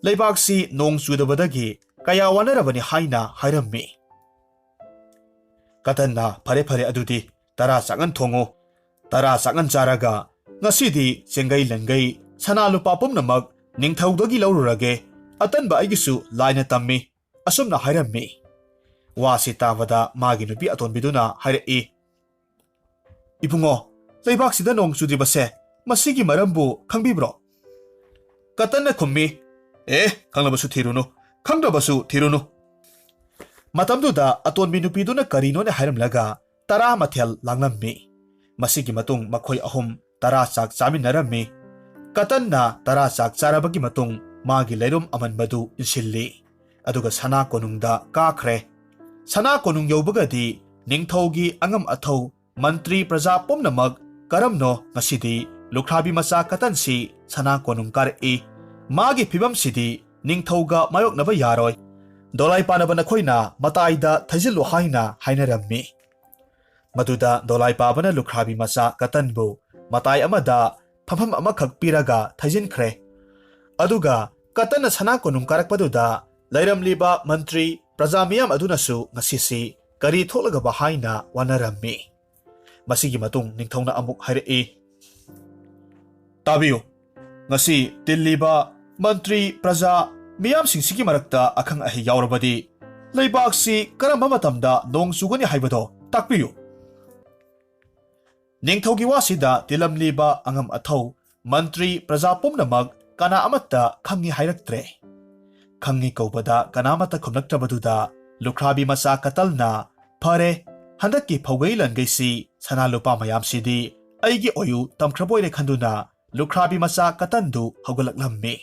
ꯂꯩꯕꯥꯛꯁꯤ ꯅꯣꯡ ꯆꯨꯗꯕꯗꯒꯤ ꯀꯌꯥ ꯋꯥꯅꯔꯕꯅꯤ" ꯍꯥꯏꯅ ꯍꯥꯏꯔꯝꯃꯤ꯫ ꯀꯇꯟꯅ, "ꯐꯔꯦ ꯐꯔꯦ, ꯑꯗꯨꯗꯤ ꯇꯔꯥ ꯆꯥꯛꯉꯟ ꯊꯣꯡꯉꯨ꯫ ꯇꯔꯥ ꯆꯥꯛꯉꯟ ꯆꯥꯔꯒ ꯉꯁꯤꯗꯤ ꯆꯦꯡꯒꯩ ꯂꯟꯒꯩ ꯁꯅꯥ ꯂꯨꯄꯥ ꯄꯨꯝꯅꯃꯛ ꯅꯤꯡꯊꯧꯗꯒꯤ ꯂꯧꯔꯨꯔꯒꯦ꯫ ꯑꯇꯟꯕ ꯑꯩꯒꯤꯁꯨ ꯂꯥꯏꯅ ꯇꯝꯃꯤ", ꯑꯁꯨꯝꯅ ꯍꯥꯏꯔꯝꯃꯤ꯫ ꯋꯥꯁꯤ ꯇꯥꯕꯗ ꯃꯥꯒꯤ ꯅꯨꯄꯤ ꯑꯇꯣꯟꯕꯤꯗꯨꯅ ꯍꯥꯏꯔꯛꯏ, "ꯏꯕꯨꯡꯉꯣ, ꯂꯩꯕꯥꯛꯁꯤꯗ ꯅꯣꯡ ꯆꯨꯗ꯭ꯔꯤꯕꯁꯦ ꯃꯁꯤꯒꯤ ꯃꯔꯝꯕꯨ ꯈꯪꯕꯤꯕ꯭ꯔꯣ?" ꯀꯇꯟꯅ ꯈꯨꯝꯃꯤ, "ꯑꯦ, ꯈꯪꯂꯕꯁꯨ ꯊꯤꯔꯨꯅꯨ, ꯈꯪꯗ꯭ꯔꯕꯁꯨ ꯊꯤꯔꯨꯅꯨ"꯫ ꯃꯇꯝꯗꯨꯗ ꯑꯇꯣꯟꯕꯤ ꯅꯨꯄꯤꯗꯨꯅ ꯀꯔꯤꯅꯣꯅꯦ ꯍꯥꯏꯔꯝꯂꯒ ꯇꯔꯥ ꯃꯊꯦꯜ ꯂꯥꯡꯂꯝꯃꯤ꯫ ꯃꯁꯤꯒꯤ ꯃꯇꯨꯡ ꯃꯈꯣꯏ ꯑꯍꯨꯝ ꯇꯔꯥ ꯆꯥꯛ ꯆꯥꯃꯤꯟꯅꯔꯝꯃꯤ꯫ ꯀꯇꯟꯅ ꯇꯔꯥ ꯆꯥꯛ ꯆꯥꯔꯕꯒꯤ ꯃꯇꯨꯡ ꯃꯥꯒꯤ ꯂꯩꯔꯨꯝ ꯑꯃꯟꯕꯗꯨ ꯏꯟꯁꯤꯜꯂꯤ꯫ ꯑꯗꯨꯒ ꯁꯅꯥ ꯀꯣꯅꯨꯡꯗ ꯀꯥꯈ꯭ꯔꯦ꯫ ꯁꯅꯥ ꯀꯣꯅꯨꯡ ꯌꯧꯕꯒꯗꯤ ꯅꯤꯡꯊꯧꯒꯤ ꯑꯉꯝ ꯑꯊꯧ, ꯃꯟꯇ꯭ꯔꯤ, ꯄ꯭ꯔꯖꯥ ꯄꯨꯝꯅꯃꯛ, "ꯀꯔꯝꯅꯣ ꯉꯁꯤꯗꯤ ꯂꯨꯈ꯭ꯔꯥꯕꯤ ꯃꯆꯥ ꯀꯇꯟꯁꯤ ꯁꯅꯥ ꯀꯣꯅꯨꯡ ꯀꯥꯔꯛꯏ? ꯃꯥꯒꯤ ꯐꯤꯕꯝꯁꯤꯗꯤ ꯅꯤꯡꯊꯧꯒ ꯃꯥꯌꯣꯛꯅꯕ ꯌꯥꯔꯣꯏ꯫ ꯗꯣꯂꯥꯏ ꯄꯥꯅꯕ ꯅꯈꯣꯏꯅ ꯃꯇꯥꯏꯗ ꯊꯩꯖꯤꯜꯂꯨ" ꯍꯥꯏꯅ ꯍꯥꯏꯅꯔꯝꯃꯤ꯫ ꯃꯗꯨꯗ ꯗꯣꯂꯥꯏ ꯄꯥꯕꯅ ꯂꯨꯈ꯭ꯔꯥꯕꯤ ꯃꯆꯥ ꯀꯇꯟꯕꯨ ꯃꯇꯥꯏ ꯑꯃꯗ ꯐꯝꯐꯝ ꯑꯃꯈꯛ ꯄꯤꯔꯒ ꯊꯩꯖꯤꯟꯈ꯭ꯔꯦ꯫ ꯑꯗꯨꯒ ꯀꯇꯟꯅ ꯁꯅꯥ ꯀꯣꯅꯨꯡ ꯀꯥꯔꯛꯄꯗꯨꯗ ꯂꯩꯔꯝꯂꯤꯕ ꯃꯟꯇ꯭ꯔꯤ, ꯄ꯭ꯔꯖꯥ ꯃꯤꯌꯥꯝ ꯑꯗꯨꯅꯁꯨ ꯉꯁꯤꯁꯤ ꯀꯔꯤ ꯊꯣꯛꯂꯒꯕ ꯍꯥꯏꯅ ꯋꯥꯅꯔꯝꯃꯤ꯫ ꯃꯁꯤꯒꯤ ꯃꯇꯨꯡ ꯅꯤꯡꯊꯧꯅ ꯑꯃꯨꯛ ꯍꯥꯏꯔꯛꯏ, "ꯇꯥꯕꯤꯌꯨ, ꯉꯁꯤ ꯇꯤꯜꯂꯤꯕ ꯃꯟꯇ꯭ꯔꯤ, ꯄ꯭ꯔꯖꯥ ꯃꯤꯌꯥꯝꯁꯤꯡꯁꯤꯒꯤ ꯃꯔꯛꯇ ꯑꯈꯪ ꯑꯍꯩ ꯌꯥꯎꯔꯕꯗꯤ ꯂꯩꯕꯥꯛꯁꯤ ꯀꯔꯝꯕ ꯃꯇꯝꯗ ꯅꯣꯡ ꯆꯨꯒꯅꯤ ꯍꯥꯏꯕꯗꯣ ꯇꯥꯛꯄꯤꯌꯨ"꯫ ꯅꯤꯡꯊꯧꯒꯤ ꯋꯥꯁꯤꯗ ꯇꯤꯜꯂꯝꯂꯤꯕ ꯑꯉꯝ ꯑꯊꯧ, ꯃꯟꯇ꯭ꯔꯤ, ꯄ꯭ꯔꯖꯥ ꯄꯨꯝꯅꯃꯛ ꯀꯅꯥ ꯑꯃꯠꯇ ꯈꯪꯉꯤ ꯍꯥꯏꯔꯛꯇ꯭ꯔꯦ꯫ ꯈꯪꯉꯤ ꯀꯧꯕꯗ ꯀꯅꯥꯃꯠꯇ ꯈꯨꯝꯂꯛꯇ꯭ꯔꯕꯗꯨꯗ ꯂꯨꯈ꯭ꯔꯥꯕꯤ ꯃꯆꯥ ꯀꯇꯟꯅ, "ꯐꯔꯦ, ꯍꯟꯗꯛꯀꯤ ꯐꯧꯒꯩ ꯂꯟꯒꯩꯁꯤ ꯁꯅꯥ ꯂꯨꯄꯥ ꯃꯌꯥꯝꯁꯤꯗꯤ ꯑꯩꯒꯤ ꯑꯣꯏꯌꯨ ꯇꯝꯈ꯭ꯔꯕꯣꯏꯔꯦ" ꯈꯟꯗꯨꯅ ꯂꯨꯈ꯭ꯔꯥꯕꯤ ꯃꯆꯥ ꯀꯇꯟꯗꯨ ꯍꯧꯒꯠꯂꯛꯂꯝꯃꯤ꯫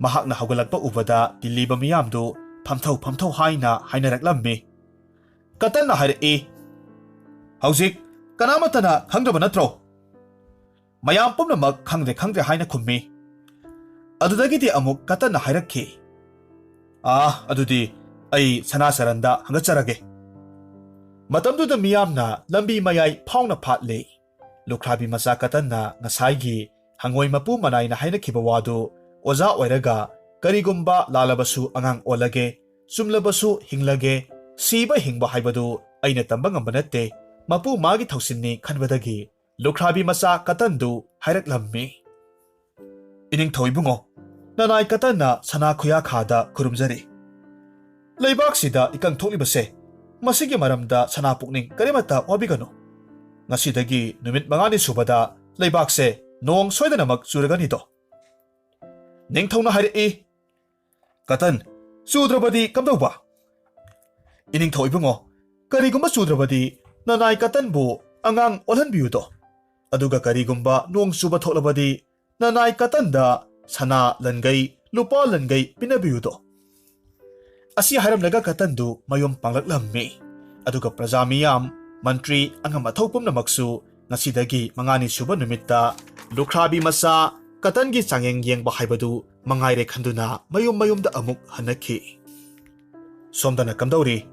ꯃꯍꯥꯛꯅ ꯍꯧꯒꯠꯂꯛꯄ ꯎꯕꯗ ꯇꯤꯜꯂꯤꯕ ꯃꯤꯌꯥꯝꯗꯨ "ꯐꯝꯊꯧ, ꯐꯝꯊꯧ" ꯍꯥꯏꯅ ꯍꯥꯏꯅꯔꯛꯂꯝꯃꯤ꯫ ꯀꯇꯟꯅ ꯍꯥꯏꯔꯛꯏ, "ꯍꯧꯖꯤꯛ ꯀꯅꯥꯃꯠꯇꯅ ꯈꯪꯗ꯭ꯔꯕ ꯅꯠꯇ꯭ꯔꯣ?" ꯃꯌꯥꯝ ꯄꯨꯝꯅꯃꯛ "ꯈꯪꯗ꯭ꯔꯦ, ꯈꯪꯗ꯭ꯔꯦ" ꯍꯥꯏꯅ ꯈꯨꯝꯃꯤ꯫ ꯑꯗꯨꯗꯒꯤꯗꯤ ꯑꯃꯨꯛ ꯀꯇꯟꯅ ꯍꯥꯏꯔꯛꯈꯤ, "ꯑꯥ, ꯑꯗꯨꯗꯤ ꯑꯩ ꯁꯅꯥ ꯆꯔꯟꯗ ꯍꯪꯒꯠꯆꯔꯒꯦ"꯫ ꯃꯇꯝꯗꯨꯗ ꯃꯤꯌꯥꯝꯅ ꯂꯝꯕꯤ ꯃꯌꯥꯏ ꯐꯥꯎꯅ ꯐꯥꯠꯂꯤ꯫ ꯂꯨꯈ꯭ꯔꯥꯕꯤ ꯃꯆꯥ ꯀꯇꯟꯅ ꯉꯁꯥꯏꯒꯤ ꯍꯪꯉꯣꯏ ꯃꯄꯨ ꯃꯅꯥꯏꯅ ꯍꯥꯏꯅꯈꯤꯕ ꯋꯥꯗꯨ ꯑꯣꯖꯥ ꯑꯣꯏꯔꯒ ꯀꯔꯤꯒꯨꯝꯕ ꯂꯥꯜꯂꯕꯁꯨ ꯑꯉꯥꯡ ꯑꯣꯜꯂꯒꯦ, ꯆꯨꯝꯂꯕꯁꯨ ꯍꯤꯡꯂꯒꯦ, ꯁꯤꯕ ꯍꯤꯡꯕ ꯍꯥꯏꯕꯗꯨ ꯑꯩꯅ ꯇꯝꯕ ꯉꯝꯕ ꯅꯠꯇꯦ, ꯃꯄꯨ ꯃꯥꯒꯤ ꯊꯧꯁꯤꯟꯅꯤ ꯈꯟꯕꯗꯒꯤ ꯂꯨꯈ꯭ꯔꯥꯕꯤ ꯃꯆꯥ ꯀꯇꯟꯗꯨ ꯍꯥꯏꯔꯛꯂꯝꯃꯤ꯫ ꯏꯅꯤꯡꯊꯧ ꯏꯕꯨꯡꯉꯣ, ꯅꯅꯥꯏ ꯀꯇꯟꯅ ꯁꯅꯥ ꯈꯨꯌꯥꯈꯥꯗ ꯈꯨꯔꯨꯝꯖꯔꯤ꯫ ꯂꯩꯕꯥꯛꯁꯤꯗ ꯏꯀꯪ ꯊꯣꯛꯂꯤꯕꯁꯦ, ꯃꯁꯤꯒꯤ ꯃꯔꯝꯗ ꯁꯅꯥ ꯄꯨꯛꯅꯤꯡ ꯀꯔꯤꯃꯠꯇ ꯋꯥꯕꯤꯒꯅꯨ꯫ ꯉꯁꯤꯗꯒꯤ ꯅꯨꯃꯤꯠ ꯃꯉꯥꯅꯤ ꯁꯨꯕꯗ ꯂꯩꯕꯥꯛꯁꯦ ꯅꯣꯡ ꯁꯣꯏꯗꯅꯃꯛ ꯆꯨꯔꯒꯅꯤꯗꯣ꯫ ꯅꯤꯡꯊꯧꯅ ꯍꯥꯏꯔꯛꯏ, "ꯀꯇꯟ, ꯆꯨꯗ꯭ꯔꯕꯗꯤ ꯀꯝꯗꯧꯕ?" ꯏꯅꯤꯡꯊꯧ ꯏꯕꯨꯡꯉꯣ, ꯀꯔꯤꯒꯨꯝꯕ ꯆꯨꯗ꯭ꯔꯕꯗꯤ ꯅꯅꯥꯏ ꯀꯇꯟꯕꯨ ꯑꯉꯥꯡ ꯑꯣꯜꯍꯟꯕꯤꯌꯨꯗꯣ꯫ ꯑꯗꯨꯒ ꯀꯔꯤꯒꯨꯝꯕ ꯅꯣꯡ ꯆꯨꯕ ꯊꯣꯛꯂꯕꯗꯤ ꯅꯅꯥꯏ ꯀꯇꯟꯗ ꯁꯅꯥ ꯂꯟꯒꯩ, ꯂꯨꯄꯥ ꯂꯟꯒꯩ ꯄꯤꯅꯕꯤꯌꯨꯗꯣ꯫ ꯑꯁꯤ ꯍꯥꯏꯔꯝꯂꯒ ꯀꯇꯟꯗꯨ ꯃꯌꯨꯝ ꯄꯥꯡꯂꯛꯂꯝꯃꯤ꯫ ꯑꯗꯨꯒ ꯄ꯭ꯔꯖꯥ ꯃꯤꯌꯥꯝ, ꯃꯟꯇ꯭ꯔꯤ, ꯑꯉꯝ ꯑꯊꯧ ꯄꯨꯝꯅꯃꯛꯁꯨ ꯉꯁꯤꯗꯒꯤ ꯃꯉꯥꯅꯤ ꯁꯨꯕ ꯅꯨꯃꯤꯠꯇ ꯂꯨꯈ꯭ꯔꯥꯕꯤ ꯃꯆꯥ ꯀꯇꯟꯒꯤ ꯆꯥꯡꯌꯦꯡ ꯌꯦꯡꯕ ꯍꯥꯏꯕꯗꯨ ꯃꯉꯥꯏꯔꯦ ꯈꯟꯗꯨꯅ ꯃꯌꯨꯝ ꯃꯌꯨꯝꯗ ꯑꯃꯨꯛ ꯍꯟꯅꯈꯤ꯫ ꯁꯣꯝꯗꯅ ꯀꯝꯗꯧꯔꯤ?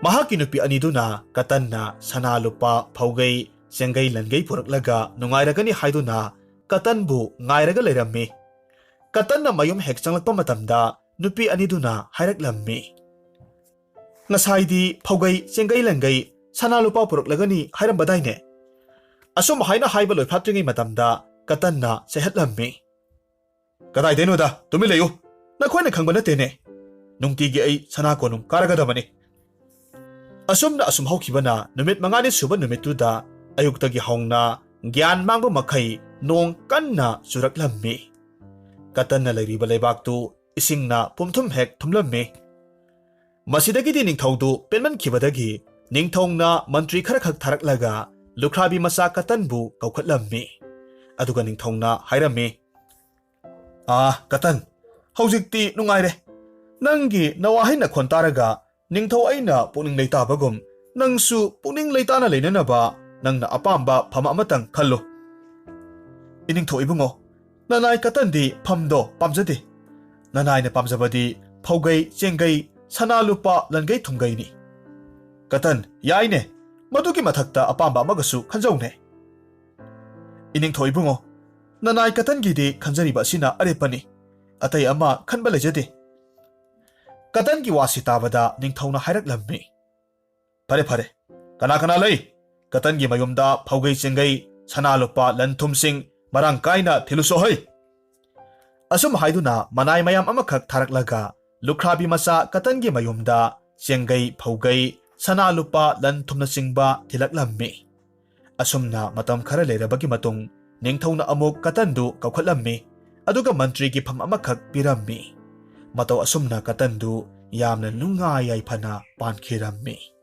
ꯃꯍꯥꯛꯀꯤ ꯅꯨꯄꯤ ꯑꯅꯤꯗꯨꯅ ꯀꯇꯟꯅ ꯁꯅꯥ ꯂꯨꯄꯥ, ꯐꯧꯒꯩ, ꯆꯦꯡꯒꯩ ꯂꯟꯒꯩ ꯄꯨꯔꯛꯂꯒ ꯅꯨꯡꯉꯥꯏꯔꯒꯅꯤ ꯍꯥꯏꯗꯨꯅ ꯀꯇꯟꯕꯨ ꯉꯥꯏꯔꯒ ꯂꯩꯔꯝꯃꯤ꯫ ꯀꯇꯟꯅ ꯃꯌꯨꯝ ꯍꯦꯛ ꯆꯪꯂꯛꯄ ꯃꯇꯝꯗ ꯅꯨꯄꯤ ꯑꯅꯤꯗꯨꯅ ꯍꯥꯏꯔꯛꯂꯝꯃꯤ, "ꯉꯁꯥꯏꯗꯤ ꯐꯧꯒꯩ, ꯆꯦꯡꯒꯩ ꯂꯟꯒꯩ, ꯁꯅꯥ ꯂꯨꯄꯥ ꯄꯨꯔꯛꯂꯒꯅꯤ ꯍꯥꯏꯔꯝꯕꯗꯥꯏꯅꯦ?" ꯑꯁꯨꯝ ꯍꯥꯏꯅ ꯍꯥꯏꯕ ꯂꯣꯏꯐꯥꯠꯇ꯭ꯔꯤꯉꯩ ꯃꯇꯝꯗ ꯀꯇꯟꯅ ꯆꯩꯍꯠꯂꯝꯃꯤ꯫ "ꯀꯗꯥꯏꯗꯩꯅꯣꯗ? ꯇꯨꯃꯤꯟ ꯂꯩꯌꯨ꯫ ꯅꯈꯣꯏꯅ ꯈꯪꯕ ꯅꯠꯇꯦꯅꯦ꯫ ꯅꯨꯡꯇꯤꯒꯤ ꯑꯩ ꯁꯅꯥ ꯀꯣꯅꯨꯡ ꯀꯥꯔꯒꯗꯕꯅꯤ꯫" ꯑꯁꯨꯝꯅ ꯑꯁꯨꯝ ꯍꯧꯈꯤꯕꯅ ꯅꯨꯃꯤꯠ ꯃꯉꯥꯅꯤ ꯁꯨꯕ ꯅꯨꯃꯤꯠꯇꯨꯗ ꯑꯌꯨꯛꯇꯒꯤ ꯍꯧꯅ ꯒ꯭ꯌꯥꯟ ꯃꯥꯡꯕ ꯃꯈꯩ ꯅꯣꯡ ꯀꯟꯅ ꯆꯨꯔꯛꯂꯝꯃꯤ꯫ ꯀꯇꯟꯅ ꯂꯩꯔꯤꯕ ꯂꯩꯕꯥꯛꯇꯨ ꯏꯁꯤꯡꯅ ꯄꯨꯝꯊꯨꯝ ꯍꯦꯛ ꯊꯨꯝꯂꯝꯃꯤ꯫ ꯃꯁꯤꯗꯒꯤꯗꯤ ꯅꯤꯡꯊꯧꯗꯨ ꯄꯦꯟꯃꯟꯈꯤꯕꯗꯒꯤ ꯅꯤꯡꯊꯧꯅ ꯃꯟꯇ꯭ꯔꯤ ꯈꯔꯈꯛ ꯊꯥꯔꯛꯂꯒ ꯂꯨꯈ꯭ꯔꯥꯕꯤ ꯃꯆꯥ ꯀꯇꯟꯕꯨ ꯀꯧꯈꯠꯂꯝꯃꯤ꯫ ꯑꯗꯨꯒ ꯅꯤꯡꯊꯧꯅ ꯍꯥꯏꯔꯝꯃꯤ, "ꯑꯥ, ꯀꯇꯟ, ꯍꯧꯖꯤꯛꯇꯤ ꯅꯨꯡꯉꯥꯏꯔꯦ꯫ ꯅꯪꯒꯤ ꯅꯋꯥꯍꯩ ꯅꯈꯣꯟ ꯇꯥꯔꯒ ꯅꯤꯡꯊꯧ ꯑꯩꯅ ꯄꯨꯛꯅꯤꯡ ꯂꯩꯇꯥꯕꯒꯨꯝ ꯅꯪꯁꯨ ꯄꯨꯛꯅꯤꯡ ꯂꯩꯇꯥꯅ ꯂꯩꯅꯅꯕ ꯅꯪꯅ ꯑꯄꯥꯝꯕ ꯐꯝ ꯑꯃꯇꯪ ꯈꯜꯂꯨ꯫" "ꯏꯅꯤꯡꯊꯧ ꯏꯕꯨꯡꯉꯣ, ꯅꯅꯥꯏ ꯀꯇꯟꯗꯤ ꯐꯝꯗꯣ ꯄꯥꯝꯖꯗꯦ꯫ ꯅꯅꯥꯏꯅ ꯄꯥꯝꯖꯕꯗꯤ ꯐꯧꯒꯩ, ꯆꯦꯡꯒꯩ, ꯁꯅꯥ ꯂꯨꯄꯥ, ꯂꯟꯒꯩ ꯊꯨꯝꯒꯩꯅꯤ꯫" "ꯀꯇꯟ, ꯌꯥꯏꯅꯦ, ꯃꯗꯨꯒꯤ ꯃꯊꯛꯇ ꯑꯄꯥꯝꯕ ꯑꯃꯒꯁꯨ ꯈꯟꯖꯧꯅꯦ꯫" "ꯏꯅꯤꯡꯊꯧ ꯏꯕꯨꯡꯉꯣ, ꯅꯅꯥꯏ ꯀꯇꯟꯒꯤꯗꯤ ꯈꯟꯖꯔꯤꯕ ꯑꯁꯤꯅ ꯑꯔꯦꯞꯄꯅꯤ꯫ ꯑꯇꯩ ꯑꯃ ꯈꯟꯕ ꯂꯩꯖꯗꯦ꯫" ꯀꯇꯟꯒꯤ ꯋꯥꯁꯤ ꯇꯥꯕꯗ ꯅꯤꯡꯊꯧꯅ ꯍꯥꯏꯔꯛꯂꯝꯃꯤ, "ꯐꯔꯦ, ꯐꯔꯦ, ꯀꯅꯥ ꯀꯅꯥ ꯂꯩ? ꯀꯇꯟꯒꯤ ꯃꯌꯨꯝꯗ ꯐꯧꯒꯩ ꯆꯦꯡꯒꯩ, ꯁꯅꯥ ꯂꯨꯄꯥ, ꯂꯟ ꯊꯨꯝꯁꯤꯡ ꯃꯔꯥꯡ ꯀꯥꯏꯅ ꯊꯤꯜꯂꯨꯁꯣ ꯍꯩ!" ꯑꯁꯨꯝ ꯍꯥꯏꯗꯨꯅ ꯃꯅꯥꯏ ꯃꯌꯥꯝ ꯑꯃꯈꯛ ꯊꯥꯔꯛꯂꯒ ꯂꯨꯈ꯭ꯔꯥꯕꯤ ꯃꯆꯥ ꯀꯇꯟꯒꯤ ꯃꯌꯨꯝꯗ ꯆꯦꯡꯒꯩ, ꯐꯧꯒꯩ, ꯁꯅꯥ ꯂꯨꯄꯥ, ꯂꯟ ꯊꯨꯝꯅꯆꯤꯡꯕ ꯊꯤꯜꯂꯛꯂꯝꯃꯤ꯫ ꯑꯁꯨꯝꯅ ꯃꯇꯝ ꯈꯔ ꯂꯩꯔꯕꯒꯤ ꯃꯇꯨꯡ ꯅꯤꯡꯊꯧꯅ ꯑꯃꯨꯛ ꯀꯇꯟꯗꯨ ꯀꯧꯈꯠꯂꯝꯃꯤ, ꯑꯗꯨꯒ ꯃꯟꯇ꯭ꯔꯤꯒꯤ ꯐꯝ ꯑꯃꯈꯛ ꯄꯤꯔꯝꯃꯤ꯫ ꯃꯇꯧ ꯑꯁꯨꯝꯅ ꯀꯇꯟꯗꯨ ꯌꯥꯝꯅ ꯅꯨꯡꯉꯥꯏ ꯌꯥꯏꯐꯅ ꯄꯥꯟꯈꯤꯔꯝꯃꯤ꯫